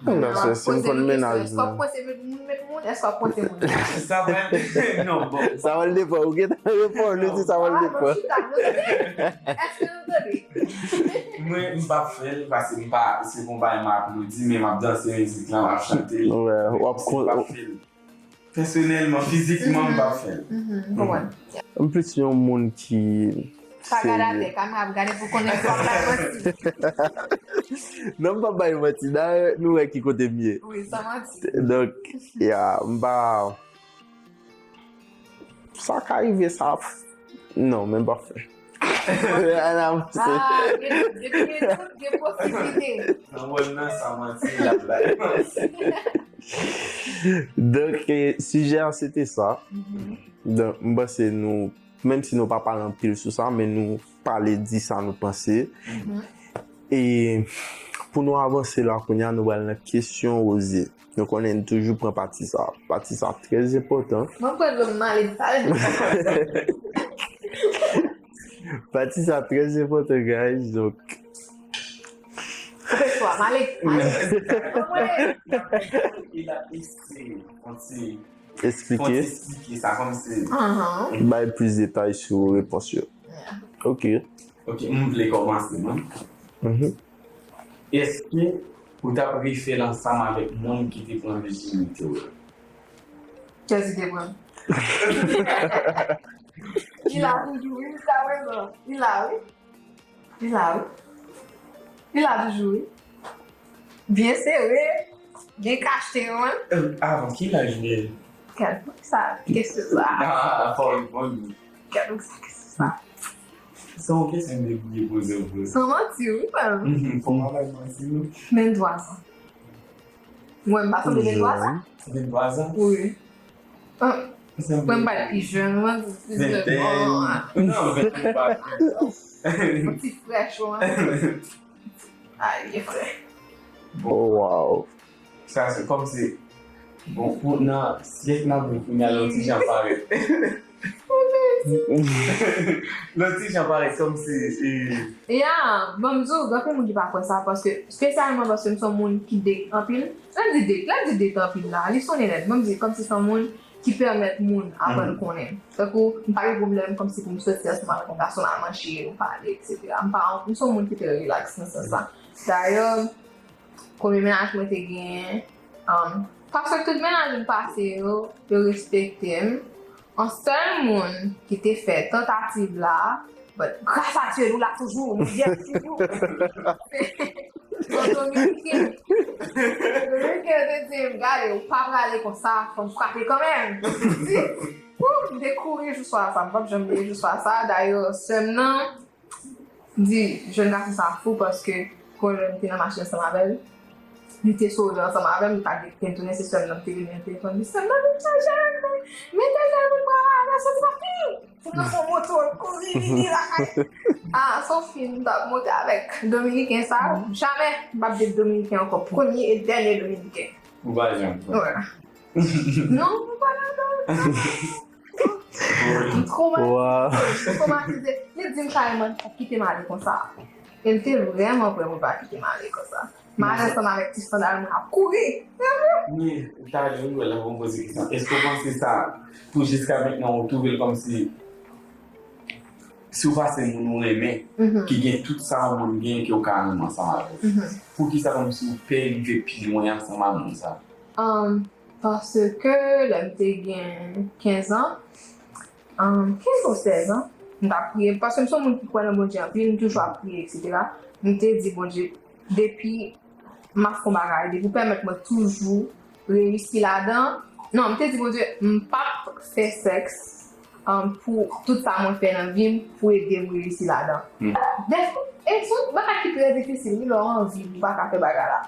Èske w ap kwense moun met moun? Èske w ap kwense moun? Sa pral, non, bon. Sa pral depann. Ou gentan reponn, ou di sa pral depann. Èske nou tande? Mwen, m p ap fè l, paske m pa, se pa yon bagay m aplodi, men m ap danse mizik lan, m ap chante l. Wè, w ap. M p ap fè l. Pèsonèlman, fizikman, m p ap fè l. M konprann. M plis yon moun ki serye. Pa gade atè, kamera ap gade pou konnen si w ap bay manti. Non, m p ap bay manti. Dayè, nou wè ki kote m ye. Wi, san manti. Donk, ya, m pa. Sa ka rive, sa ap. Non, men m p ap fè. Ann avanse. Ah, gen, depi gen dout, gen posiblite. Nan wòl nan, sa manti, l ap bay manti. Donk, eh, sijè a, se te sa. Donk, m panse nou, menm si nou pa pale anpil sou sa, men nou pale, di sa nou panse. E pou nou avanse la kounye a, nou pral nan kesyon Rosie. Nou konnen n toujou pran pati sa. Pati sa trè enpòtan. Mwen pran dlo m ale talè. Pati sa trè enpòtan, guys. Donk. Koupe swa, m ale. Mwen, mwen. Li la eseye, kontinye. Eksplike. Fò n te eksplike sa kòmsi. Bay plis detay sou repons yo. Ok. Ok, m vle kòmanse, mwen. Èske ou t ap refè l ansanm avèk moun ki te pran vijinite w lan? Kiyès ki te pran? Li la toujou, wi, jiska prezan. Li la, wi. Li la, wi. Li la toujou, wi. Byen sere, byen kachte, wi. Avan ki laj li ye? Gad, poukisa kesyon sa? Ah, fò w reponn. Gad, poukisa kesyon sa? Se yon kesyon m te bliye poze w vre. San manti, wi, frè m. Fò m pa bay manti, non. Venntwa zan. Mwen, m pa sanble venntwa zan? Venntwa zan? Wi. Ah, mwen, m pa pi jèn, mwen, Ventèn. Non, ventèn pa. Yon ti frèch, wi. Ay, byen frè. Oh, wow. Sa se kòmsi, bon, pou nan syèk n ap viv kounye a, l yon ti jan parèt. L yon ti jan parèt kòmsi. Ya, ban m di w, gen anpil moun ki pa kwè sa, paske, espesyalman paske m se yon moun ki date anpil. Lè m di date, lè m di date anpil la, li sonnen nèt. Ban m di, kòmsi se yon moun ki pèmèt moun aprann konnen m. Tankou, m pa gen pwoblèm kòmsi pou m soti ansanm avèk yon gason, n al manje, nou pale, etsetera. M pa, m se yon moun ki trè rilaks nan sans sa. Dayè, premye mennaj mwen te genyen, um, paske tout mennaj m pase yo, yo respekte m. Yon sèl moun ki te fè tantativ la, but gras a Dye, nou la toujou, nou vyèj toujou. Se yon Dominiken. Dominiken yo te di m, gade, ou pa prale konsa, fò m frape kanmenm. Ou, m te kouri jou swa sa, m p ap janm bliye jou swa sa. Dayè, sè m nan, di jèn gason sa fou paske gon lè m te nan machin ansanm avè l, li te sove ansanm avè m, li pa t gen tounen, se sè m nan m te rele nan telefòn, di sè m nan vin chèche m, men te jèn moun pral avè soti pa fini. Pou nan fon moto, l kouri vini lakay. Ah, se yon fim m t ap monte avèk Dominiken sa, jamè m p ap date Dominiken ankò, premye e dènye Dominiken. Ou pa janm. Wè. Non, ou pa nan. M twomatize. M twomatize. Li di m kareman, pa kite m ale konsa. E m te vrèman prè pou l pa kite m ale konsa. M ale ansanm avèk ti sandal mwen ap kouri. Men, talè ou wè lè m poze kesyon, èske w panse sa, pou jiska mentnan ou twouve l kòmsi, si w pase moun ou renmen, ki gen tout sa yon moun gen ke w ka renmen ansanm avè l, poukisa kòmsi ou pè rive pi lwen ansanm ak moun sa? Um, Paske lè m te gen kenz an, um, kenz ou sèz an, m t ap priye. Paske m se yon moun ki kwè nan Bondye anpil, m toujou ap priye, etsetera. M te di Bondye, depi m ap fè yon bagay, depi w pèmèt mwen toujou reyisi ladan, non, m te di Bondye, m p ap fè sèks, um, pou tout sa mwen fè nan vi m, pou ede m reyisi ladan. Dèfwa, e se yon bagay ki trè difisil, wi, lè w anvi, ou pa ka fè bagay la.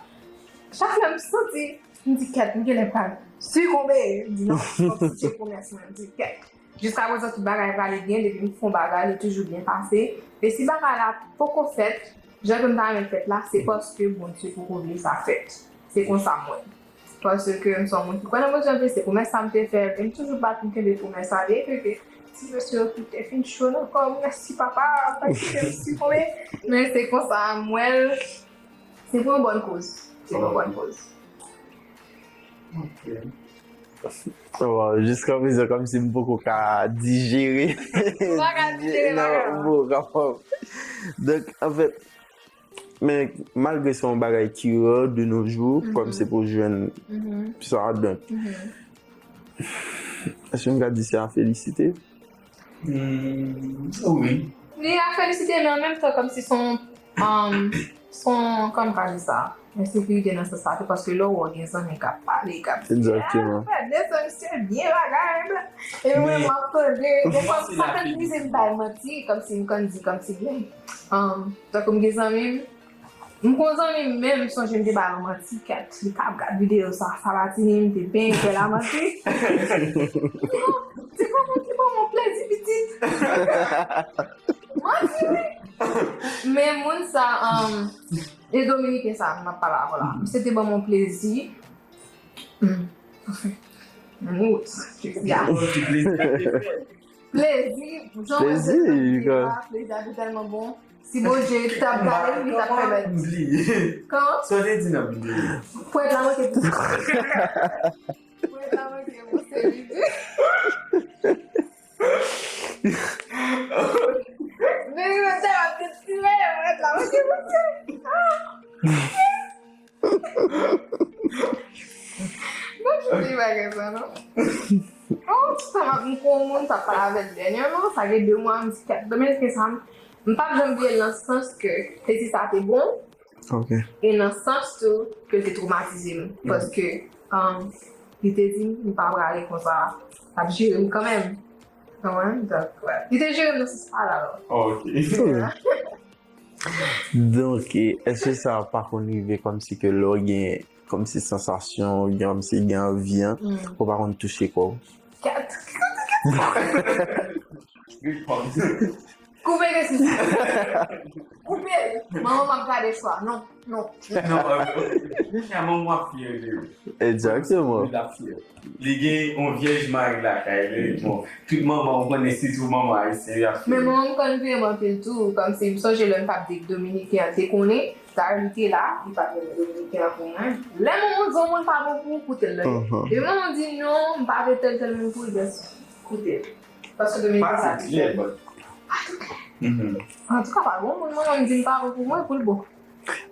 Chak lè m santi M di kèt, m genlè pral sikonbe. M di non, m ap soti promès mwen, m di kèt. Jiska prezan tout bagay prale byen, depi m fè yon bagay, li toujou byen pase. E si bagay la poko fèt, jan ke m ta renmen l fèt la, se paske Bondye poko vle sa fèt. Se konsa m wè l. Paske m se yon moun ki kwè nan Bondye anpil, se promès sa m te fè, e m toujou bat pou m kenbe promès sa, byen ke, ke ti mesye yo tout te fin cho nan kò m, mèsi papa, pa kite m sikonbe. Men se konsa m wè l. Se pou yon bòn koz. Se pou yon bòn koz. Ok. Wow, jiska prezan kòmsi m poko ka dijere. Ou pa ka dijere bagay la. Non, m poko kapab. Donk, anfèt, men malgre se yon bagay ki rè de nos jours, kòm se pou jwenn sa, donk, èske m ka di se a felisite? Hmm, wi. Li a felisite, men an menm tan, kòmsi se yon, um, se yon, kòman m ka di sa? Ensekirite nan sans sa tou, paske lè w wè w gen zanmi k ap pale, k ap di, Exactement. Ah, frè, de sa, misye byen bagay, bla. E mwen, m ap tande, m ap tande, m bay manti, kòmsi m konn di, kòmsi byen. Um, tankou m gen zanmi m, M gon zanmi m menm, m sonje m te ba l yon manti, kèt, li t ap gad videyo sa, Sabatini, m te benyen kè l a manti. Ti kòman ki ban m yon plezi pitit. Manti wi. Men moun sa, um, e Dominiken sa, m ap pale avè w la. Misye te ban m yon plezi. Hmm. Anfin. Anyway, ya. Plezi, jan mwen di, plezi a te tèlman bon. Si Bondye t ap gade m, li t ap pèmèt. Kòman? Sa w te di nan videyo? Pwèt la manke pou. Pwèt la manke pou, se li di. Men li mwen tèlman te tire, pwèt la manke pou. Mwen chanje bagay sa non. Oh, sa m ap, m kon moun, sa pale avè l dènyèman, sa gen de mwa, m di kèt Dominiken sa, m p ap janm bliye l nan sans ke plezi sa te bon. Ok. E nan sans tou ke l te twomatize m. Paske um, li te di m m pa prale konsa, l ap jere m kanmenm. Konprann? Donk, wè. Li te jere m nan sans pa la. Ok. Donk, e, èske sa pa konn rive kòmsi ke lè w gen kòmsi sansasyon, ou gen kòmsi gen anvi an, ou pa konn touche kò w? Koupe kesyon sa. Koupe l. Manman m ap gade swa. Non, non. Non, deja manman w ap fyè de ou. Egzakteman. Li ap fyè. Li gen yon vyèj mari lakay li. Bon, tout manman, ou konnen, sitou manman ayisyen, y ap Men manman m konn veye m anpil tou. Kòmsi m sonje lè m t ap viv Dominiken an, te konnen. Dayè, li te la, li pa t renmen Dominiken an pou mwen. Lè manman di yon moun pa bon pou ou, koute l, tande. Depi manman di non, m pa vle tèl tèl moun pou li, bèsi, koute l. Paske Dominiken pa sa te klè. Antouka, pa gen moun manman m di m pa bon pou mwen, pou l bon.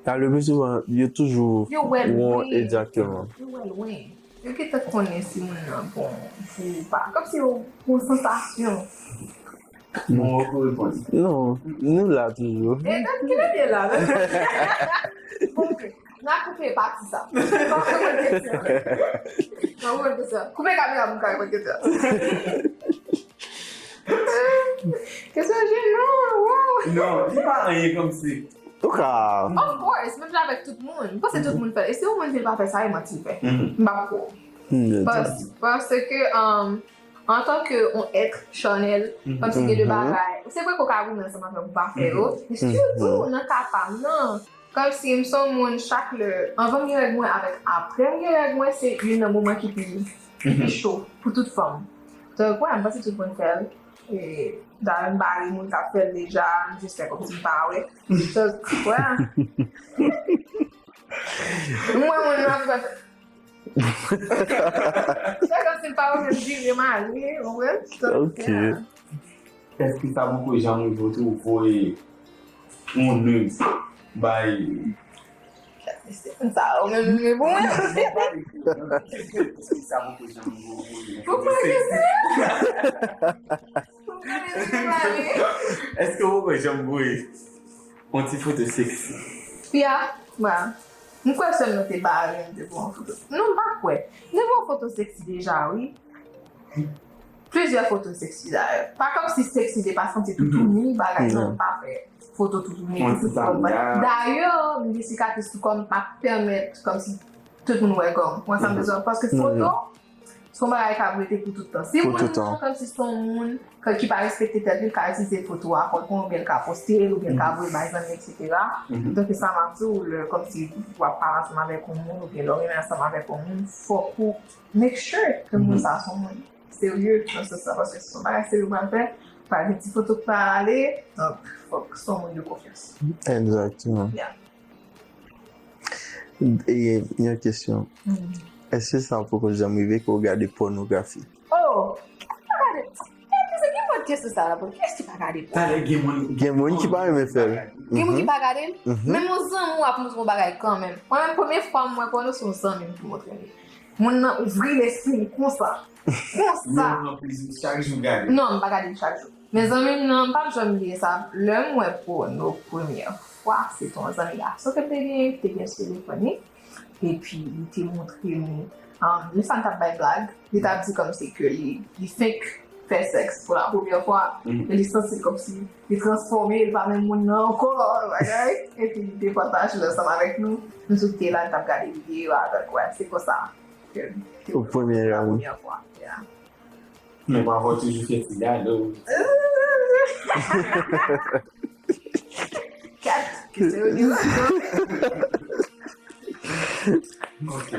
Nan le pli souvan, yo toujou Yo wè lwen. Egzakteman. Yo wè lwen. Yo gentan konnen si moun nan bon pou ou pa. Kòmsi yo gon sansasyon. Bon, ou reponn. Non, nou la toujou. E donk, ki lè l ye la? Ok, n a koupe pati sa. N a koupe kesyon. N a koupe kesyon. Koupe kamera pou m ka reponn kesyon. Kesyon jenan, wow. Non, li pa anyen kòmsi. Ou ka. Of course, menm jan avèk tout moun. M panse tout moun fè l. E si yon moun di l pa fè sa, e manti l fè. M pa kwè. Pas- Paske, um, antanke yon èt chanèl, kòmsi gen de bagay. Se vre ke w ka goumen ansanm avè w pou pa fè yo. Men sitou nan ka pa m nan, kòmsi m se yon moun chak lè, anvan m gen règ mwen avèk apre m gen règ mwen, se youn nan moman ki pi, ki pi cho pou tout fanm. Donk, wè, m panse tout moun fè l. E, dayè, m pa ri moun k ap fè l deja, m jis fè kòmsi m pa wè. Donk, wè. M wè moun nan ap fè Fè kòmsi m pa wè m vire m ale, ou konprann? Ok. Èske sa poko janm rive w tou voye yon nudes bay Sa ou menm li pou mwen. Èske sa poko janm rive w voye yon foto seksi? Pou mwen, se Pou mwen, se Èske w poko janm voye yon ti foto seksi? Ya, mwen. M kwè sè m nan te bare m devan yon foto. Non, m pa kwè. M te voye yon foto seksi deja, wi. Plizyè foto seksi, dayè. Pa kòmsi seksi te pa santi toutouni, bagay sa, m pa fè foto toutouni, pou tout kò m. Dayè, m gen sikatris sou kò m, m pa pèmèt kòmsi tout moun wè kò m. Ou konprann sa m bezwen? Paske foto, se yon bagay k ap rete pou tout tan. Si moun nan kòmsi se yon moun k- ki pa respekte tèt li, l ka itilize foto a kont mwen, oubyen l ka poste l, oubyen l ka voye bay zanmi, etsetera. Donk, sa m ap di w, lè kòmsi w ap pale ansanm avèk yon moun, oubyen lè w renmen ansanm avèk yon moun, fòk ou make sure ke moun sa a se yon moun serye nan sans sa, paske si se yon bagay serye w pral fè, pa gen ti foto k pral ale, donk, fòk se yon moun de konfyans. Egzakteman. Yeah. E yon kesyon. Èske sa poko janm rive ke w gade pònografi? Oh! Ki pa gade? Gade, se ki mòd kesyon sa la pou kiyès ki pa gade pòno? Talè gen moun Gen moun ki pa renmen fè l. Gen moun ki pa gade l? Menm yon zanmi w ap montre w bagay kanmenm. Mwen menm, premye fwa m wè pòno, se yon zanmi m ki montre m li. Moun nan ouvri lespri l konsa. Konsa. Moun nan pran plezi chak jou gade. Non, m pa gade l chak jou. Men zanmi m nan, m p ap janm bliye sa. Lè m wè pòno premyè fwa, se te yon zanmi gason ke m te genyen, ki te gen sou telefòn li. Epi, li te montre m, um, lè sa n t ap bay blag, li t ap di kòmsi ke li, li fenk fè sèks pou la premyè fwa, e li santi l kòmsi li transfòme, li pa menm moun nan ankò, bagay. Epi, li te pataje l ansanm avèk nou. Nou tout te la, n t ap gade videyo a, donk, wè, se konsa ke m te wè l la premyè fwa. Yeah. Men pafwa w toujou fè ti gade w. Kat, kesyon yo gen ladan. Ok.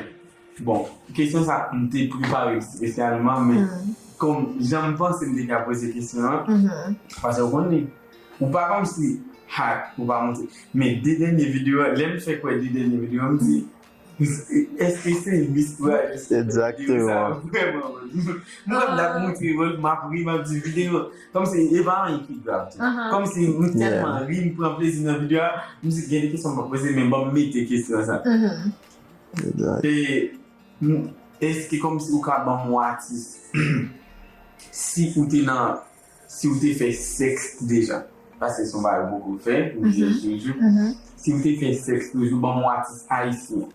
Bon, kesyon sa, m te prepare espesyalman, men kòm jan m panse m te ka poze kesyon an, paske w konnen, ou pa kòmsi hot, ou pa montre. Men de dènye videyo, lè m fèk wè de dènye videyo, m di, Èske se istwa? Egzakteman. Mwen, m t ap montre, mwen, m ap ri, m ap di videyo. Kòmsi e pa anyen ki grav tou. Kòmsi m tèlman ri, m pran plezi nan videyo a, m di gen de kesyon m p ap poze, men ban m mete kesyon sa. E, m, èske kòmsi ou ka ban m yon atis si ou te nan, si ou te fè sèks deja? Paske se yon bagay ou poko fè, ou vye toujou. Si w te fè sèks toujou, ban m yon atis ayisyen.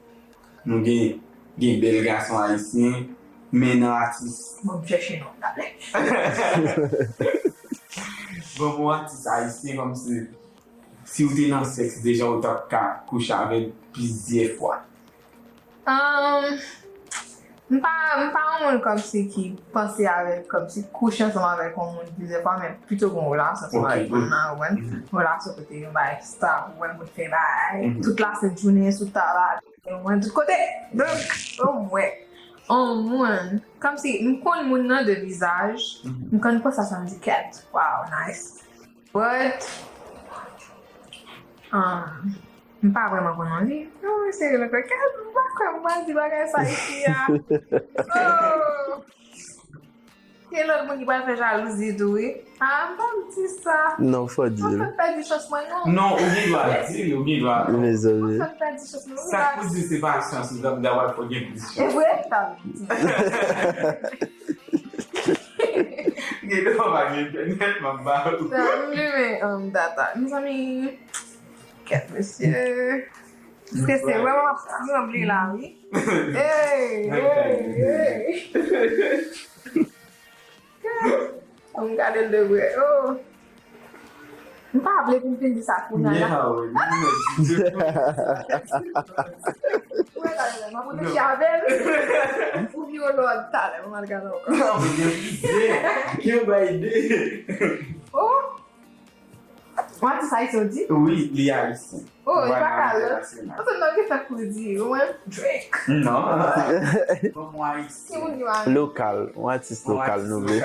Nou gen, gen bèl gason ayisyen, men nan atis. Bon, m chèche non, tablè. Ban m yon atis ayisyen kòmsi, si w te nan sèks deja, ou t ap ka kouche avè l plizyè fwa. Um, m pa, m pa yon moun kòmsi ki panse avèk, kòmsi kouche ansanm avèk yon moun plizyè fwa, men pito gen yon relasyon ansanm avèk moun nan, ou konprann? Yon relasyon kote yon bagay stab, ou wè moun fè bagay, tout lasent jounen sou tab la, ou konprann, tout kote. Donk, omwen, yon moun, kòmsi, m konn moun nan de vizaj, m konn panse a sa, m di, kèt, wow, nice. But, um, m pa vrèman konn non li. Non, mesye, le kòkèt, m pa kwè m pral di bagay sa isi a. Oh! Gen lòt moun ki pral fè jalouzi tou, wi. Ah, m pa di sa. Non, fò di l. Mwen pèdi chans mwen, non. Non, ou gen dwa di l, ou gen dwa. Mezanmi. Mwen pèdi chans mwen, wi. Sa k pou di se pa chans, ou ta pral fò gen plis chans. E vre? Ta di. Gen dwa pa gen entènèt, m ap ba ou. Sa, m limen, um, data. Mezanmi, kèt, mesye. Paske se vrèman ap tranble la, wi. Hey, hey, hey. Kèt. Fò m gade l de prè. Oh. M pa vle pou m fin di sa kounye a la. Yeah, wi. Ou wè talè, m ap reflechi avè l. Ou vire lòd talè, m al gade ankò. Non, men gen plizyè. Ki yo bay de? Oh! Yon atis ayisyen ou di? Wi, li ayisyen. Oh, li pa ka lòt. Ansanm nan gen fèt pou di, ou wè? Drake. Non. Bon, mwen ayisyen. Ki moun ki pa? Lokal, yon atis lokal, nou vle.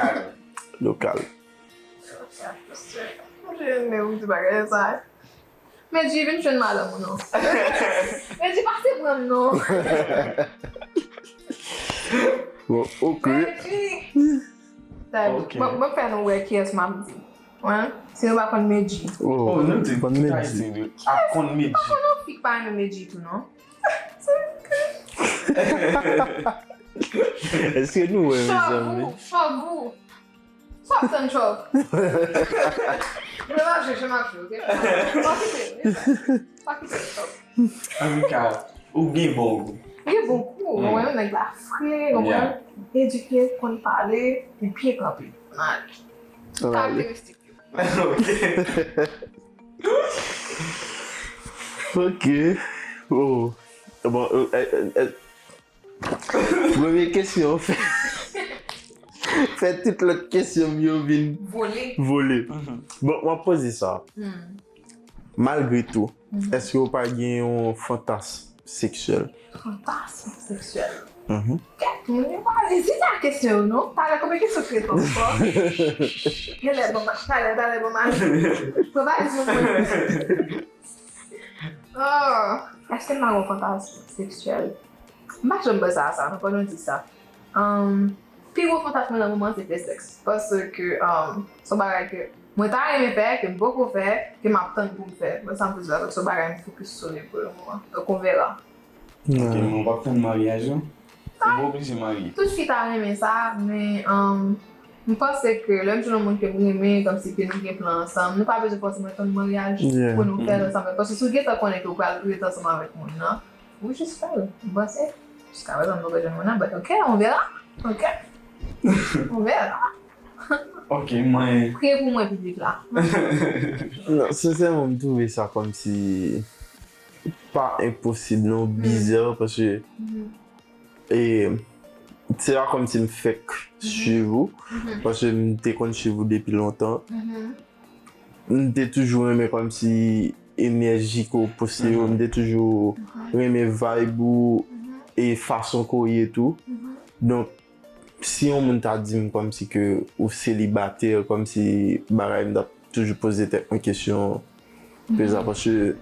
Lokal. Mwen jene ou di bagay sa. Medjy, vin jwenn madanm ou non. Medjy, pase pran m non. Bon, ok. Medjy. Mwen, mwen fè nou wè kiyès m ap di. Wen, si nou pa konn Medjy. Oh, nou di tout Ayisyen ap konn Medjy. Pa konn yon fi k pa renmen Medjy tou non. Èske nou wè, mezanmi? Chògou, chògou. Sa ap tann chòk. Mwen mache, je mache, ok? Pa kite, pa kite chòk. Antouka, ou gen bon gou. Gen bon gou, ou konprann, nèg la fre, ou konprann, edike, konn pale, li byen kanpe. Karakteristik yo. Ok. Ok. Oh. Bon, euh, euh, euh, Premye kesyon, fè, fè tout lòt kesyon m yo vin vole. Vole. Bon, m ap poze sa. Malgre tou, èske w pa gen yon fantasm seksyèl? Fantasm seksyèl? Kèt, moun yo pa vle di sa kesyon yo, non? Talè, konbyen kesyon ki ret ankò? Genlè, bon, talè, talè, bon, m al. Pran valiz mwen, mwen. Oh, èske m pa gen yon fantasm seksyèl? M pa janm panse a sa, non, pandan w di sa. Um, pi gwo fantasm mwen nan moman an se fè sèks. Paske, um, se yon bagay ke mwen ta renmen fè, ke m poko fè, ke m ap tann pou m fè. Mwen sa m plis fè, se yon bagay m fokis sou li pou le moman. Donk, on verra. Ok, men w p ap tann maryaj lan? Ou pa oblije marye. Tout fi ta renmen sa, men, um, m panse ke lè m jwenn yon moun ke m renmen, kòmsi ke nou gen plan ansanm, nou pa bezwen fòseman tann maryaj pou nou fè l ansanm. Paske si w gentan konnen ke w pral rete ansanm avèk moun nan, ou jis fè l. M panse, jiska prezan m poko jwenn moun nan, but ok, on verra. Ok. On verra. Ok, mwen. Priye pou mwen, piblik la. Non, sensèman, m twouve sa kòmsi pa enposib, non, biza, paske E, se pa kòmsi m fèk swiv ou, paske m te konn swiv ou depi lontan. M te toujou renmen kòmsi enèji ke w poste yo, m te toujou renmen vibe ou e fason ke w ye tou. Donk, si yon moun ta di m kòmsi ke ou selibatè, kòmsi bagay, m t ap toujou poze tèt mwen kesyon, Peza, paske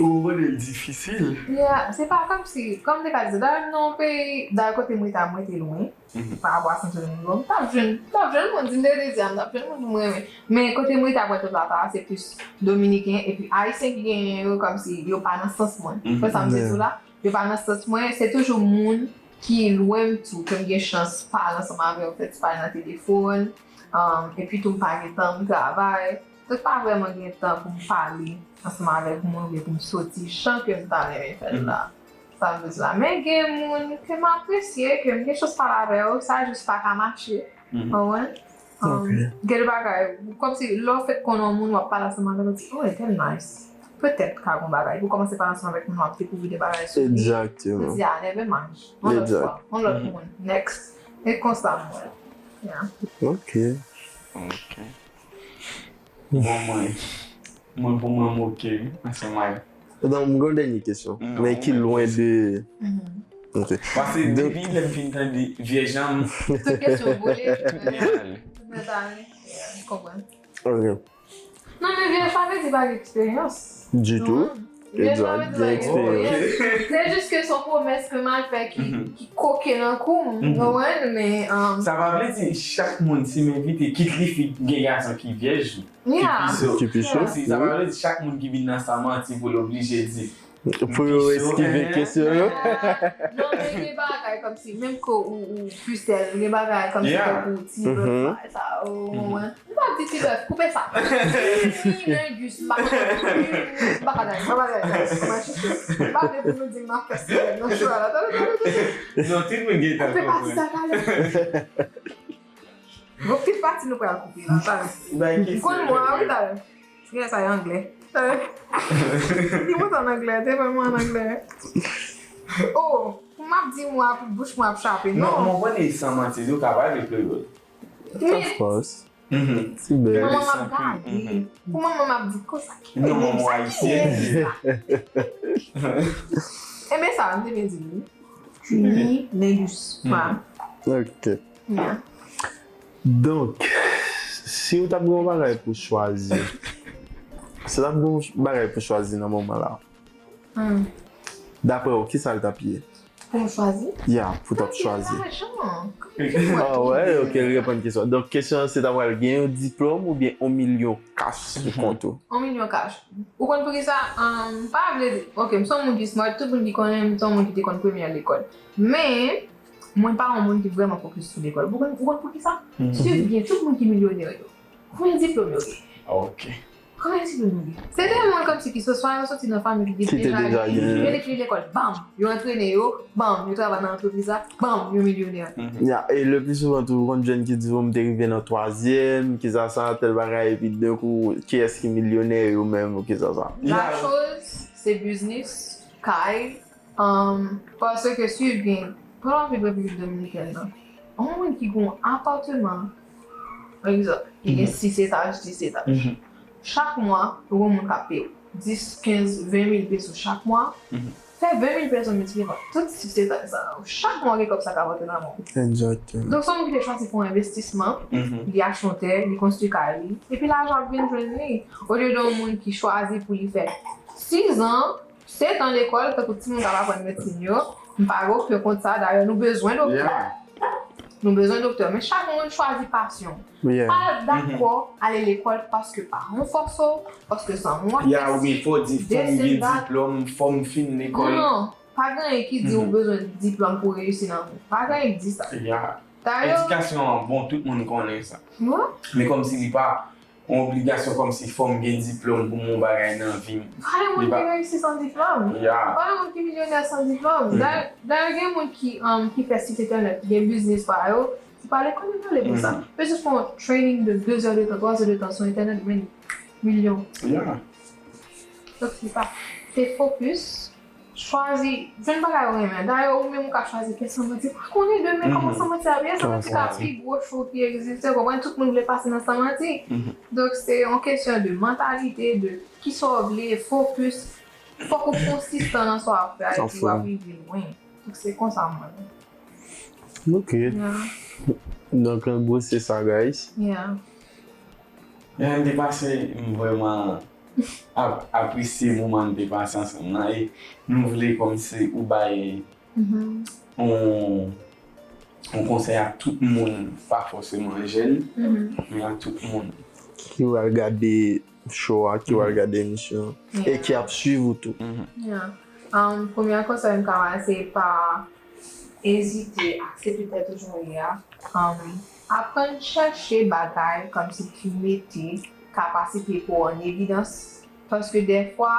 ou konprann li difisil. Yeah, se pa kòmsi, kòm m te ka di, dayè m nan yon peyi, dayè kote m rete a, m rete lwen, pa rapò a Santo Domingo, m t ap jwenn, m t ap jwenn moun, di m te dezi a, m t ap jwenn moun pou m renmen. Men kote m rete a Pòtoplata a, se plis Dominiken, epi Ayisyen ki genyen yo, kòmsi yo pa nan sans mwen. Konprann sa m di tou la? Yo pa nan sans mwen, se toujou moun ki lwen m tou, ke m gen chans pale ansanm avè yo, fè ti pale nan telefòn, Um, epi tou m pa gen tan, m travay. Donk pa vrèman gen tan pou m pale ansanm avèk moun oubyen pou m soti jan ke m ta renmen fè l la. Sa m vle di la. Men gen moun ke m apresye, ke m gen chans pale avè yo, sa jis pa ka mache. Konprann? Um, gen de bagay, kòmsi lè w fèk konnen yon moun, w ap pale ansanm avè l, ou di, "Oh, entèl nice." Petèt ka gon bagay. Pou kòmanse pale ansanm avèk moun, w ap dekouvri de bagay sou li. Ou di, "Ah, never mind." Yon lòt fwa, yon lòt moun. Next. E konsa m wè. Yeah. Ok. Bon, mwen, mwen pou mwen, m ok, wi, ansanm ak... Donk, m gen yon dènye kesyon, men ki lwen de... Ok. Paske depi lè m fin tande vyèj la, m... Tout kesyon boule. Tout nèt ale. M konprann. Ok. Non, men vyèj pa vle di pa gen eksperyans. Ditou. Egzak, gen eksperyans. Se jis ke se yon pwomès ke m al fè ki, ki koke nan kou m, ou konprann, men... um, Sa pa vle di chak moun, si m envite, kit li fi gen gason ki vyèj, ki pi so. Ki pi so. Si sa pa vle di chak moun ki vin nan sa manti pou l oblije di. Pou yo eskive kesyon yo. Non, men gen bagay kòmsi, menm ke ou, ou pi sèl, gen bagay kòmsi tankou ti bèf sa, ou konprann. M pa di ti bèf, koupe sa. Ni Lingus, m pa konn. M pa ka dal, m pa ka dal, m pa chèche. M pa vle pou nou di m ap fè sèl nan chwa la. Tande, tande, tande. Non, tout moun gen tan. Koupe pati sa, talè. Gon ti pati nou pral koupe la, talè. M konn mo a, wi, talè. Gen sa e anglè. Talè. Di mwen sa an anglè, te fè mwen an anglè. Oh, pou m ap di mo a, pou bouch mwen ap chape, non. Non, mwen konnen san manti, ou ka pale kreyòl. Of course. Ti bèl. Manman m ap gade. Pou manman m ap di konsa ki... Non, manman ayisyen. Enben sa, m te byen di li. Ni Lingus. Voilà. Ok. Yeah. Donk, si w t ap gen yon bagay pou chwazi, si w t ap gen yon bagay pou chwazi nan moman la, daprè w, kisa l t ap ye? Pou m chwazi? Ya, pou w t ap chwazi. Lajan. Ah wè, ok, l reponn kesyon. Donk, kesyon an se ta pral gen yon diplòm oubyen yon milyon kach sou kont ou? Yon milyon kach. Ou konn poukisa? Ahn, m pa vle di, ok, m se yon moun ki smart, tout moun ki konnen m, m se yon moun ki te konn premye lekòl. Men, mwen pa yon moun ki vrèman fokis sou lekòl. Ou konn, ou konn poukisa? Swiv byen, tout moun ki milyonè yo, konbyen diplòm yo gen? Ok. Konbyen diplòm yo gen? Se de moun kòmsi ki soswa yo soti nan fanmi ki deja gen, yo depi lekòl, bam! Yo antrene yo, bam! Yo travay nan antrepriz la, bam! Yo milyonè. Ya, e le pli souvan tou, ou konn jwenn ki di w, "M te rive nan twazyèm, kisa sa, tèl bagay," epi d'un coup, kiyès ki milyonè yo menm, kisa sa? La choz, se biznis, kay, um, paske swiv byen, pandan w ap viv Repiblik Dominikèn nan, yon moun ki gen yon apatman, pa egzanp, ki gen sis etaj, dis etaj. Chak mwa, ou gen yon moun k ap peye w dis, kenz, ven mil peso chak mwa. Fè ven mil peso miltipliye pa tout sis etaj sa yo. Chak mwa, gen kòb sa k ap rantre nan men w. Egzakteman. Donk, se yon moun ki te chwazi fè yon envestisman, li achte yon tè, li konstwi kay li, epi lajan ap vin jwenn li. Olye de yon moun ki chwazi pou li fè sizan, setan lekòl, tankou timoun k ap aprann medsin yo, m pa gen okenn kont sa, dayè, nou bezwen doktè. Nou bezwen doktè, men chak moun chwazi pasyon. Pa dakò ale lekòl paske paran w fòse w, paske zanmi w ap fè si, de sèl dat. Fò m gen diplòm, fò m fin lekòl. Non, pa gen anyen ki di ou bezwen diplòm pou reyisi nan vi. Pa gen anyen ki di sa. Dayè, edikasyon an bon, tout moun konnen sa. Men kòmsi li pa yon obligasyon, kòmsi fò m gen diplòm pou m yon bagay nan vi m. Pa gen moun ki reyisi san diplòm. Pa gen moun ki milyonè san diplòm. Dayè, gen moun ki, um, ki fè sit entènèt, ki gen biznis pa yo, se pa lekòl yo pale pou sa. Yo jis fè yon training de de zè de tan, twa zè de tan sou entènèt, men milyon. Donk, se pa, se fokis, chwazi, jwenn bagay ou renmen. Dayè, ou menm ou ka chwazi fè san manti. Ou pa konnen demen kòman san manti ap ye, san manti ka pi gwo cho ki egziste, ou konprann, tout moun vle pase nan san manti. Donk, se yon kesyon de mantalite, de kisa w vle, fokis. Fòk ou konsistan nan sa w ap fè a, epi w ap rive lwen. Donk, se konsa mwen. Ok. Donk, an gwo, se sa, guys. Yeah. Lè n te pase, m vrèman ap-, apresye moman n te pase ansanm nan, e nou vle kòmsi ou bay yon, yon konsèy a tout moun, pa fòseman jèn, men a tout moun. Ki pral gade show a, ki pral gade emisyon an, e ki ap swiv ou tou. Yeah. Um, premye konsèy m ka bay, se pa ezite, aksepte tèt ou jan w ye a. Um, Aprann chèche bagay kòmsi ki mete kapasite pa w an evidans, paske dèfwa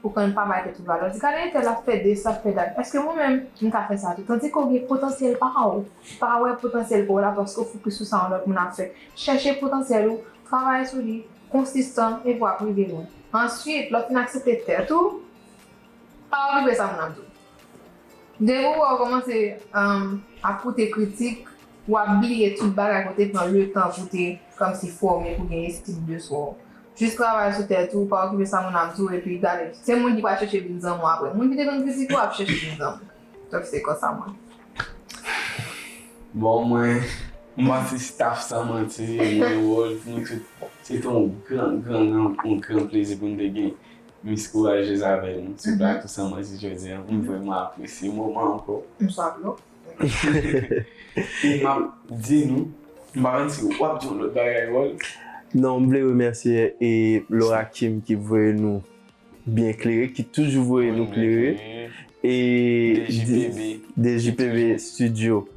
ou konn pa bay tèt ou valè. Ou di, "Gade entèl ap fè de sa, ap fè dat. Èske mwen menm, m ka fè sa tou?" Tandike w gen potansyèl pa w. Pa wè potansyèl pa w la paske w fokis sou sa yon lòt moun ap fè. Chèche potansyèl ou, travay sou li, konsistan, epi w ap rive lwen. Answit, lè w fin aksepte tèt ou, pa okipe sa moun ap di w. Depi w wè w kòmanse, um, ap koute kritik, w ap bliye tout bagay ke w te pran letan pou w te kòmsi fòme, pou w gen estim de swa w. Jis travay sou tèt ou, pa okipe sa moun ap di w, epi gade. Se moun ki pral chèche vin zanmi w apre. Moun ki te konn kritike w ap chèche vin zanmi w. Donk, se konsa mwen. Bon, mwen, m panse staff San Manti, mwen, Wolf, nou tout, se te yon gran, gran, gran, yon gran plezi pou n te gen Miss Courageuse avè nou sou plato San Manti jodi a. M vrèman apresye moman ankò. M swaf dlo. E m ap di nou, m pa konn si w ap di yon lòt bagay, Wolf. Non, m vle remèsye e Laura Kim ki voye nou byen klere, ki toujou voye nou klere. E DJPB. DJPB Studio,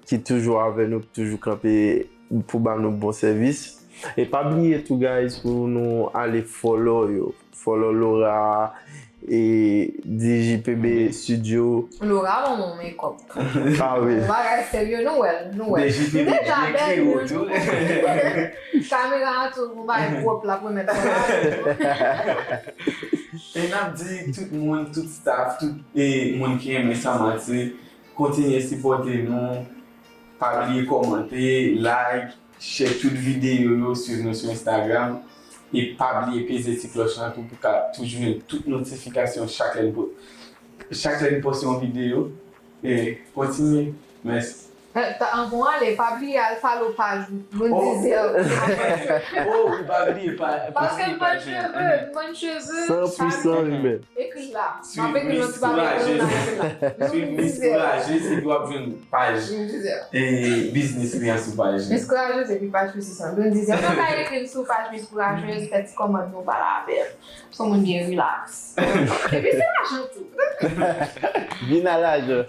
ki toujou avè nou, ki toujou kanpe pou ba nou bon sèvis. E pa bliye tou, guys, pou nou ale follow yo. Follow Laura e DJPB Studio. Laura ban mwen makeup. Ah wi. Bagay serye, nou wè l, nou wè l. M deja bèl, nou konprann. Kamera a tou, yon bagay pwòp l ap remèt mwen. E n ap di tout moun, tout staff, tout e, moun ki renmen San Manti, kontinye sipòte nou. Pa bliye kòmante, like, share tout videyo yo, swiv nou sou Instagram. E pa bliye peze ti klòch lan tou pou ka toujou jwenn tout notifikasyon chak lè n po- chak lè n poste yon videyo. E kontinye. Mèsi. Anvan w ale, pa bliye al follow paj Blondizia. Oh, pa bliye pa. Paske m bann cheve, m bann cheve. San pou san, wi, men. Ekri la. M ap ekri yon ti papye pou nou la, ekri la. Swiv Miss Courageuse epi w ap jwenn paj e biznis li an sou paj li. Miss Courageuse epi paj Miss Courageuse. Blondizia. Nou ka ekri l sou paj Miss Courageuse, fè ti kòmant nou pale avè l. Se yon moun byen relax. Epi se lajan tou. Vin a lajan.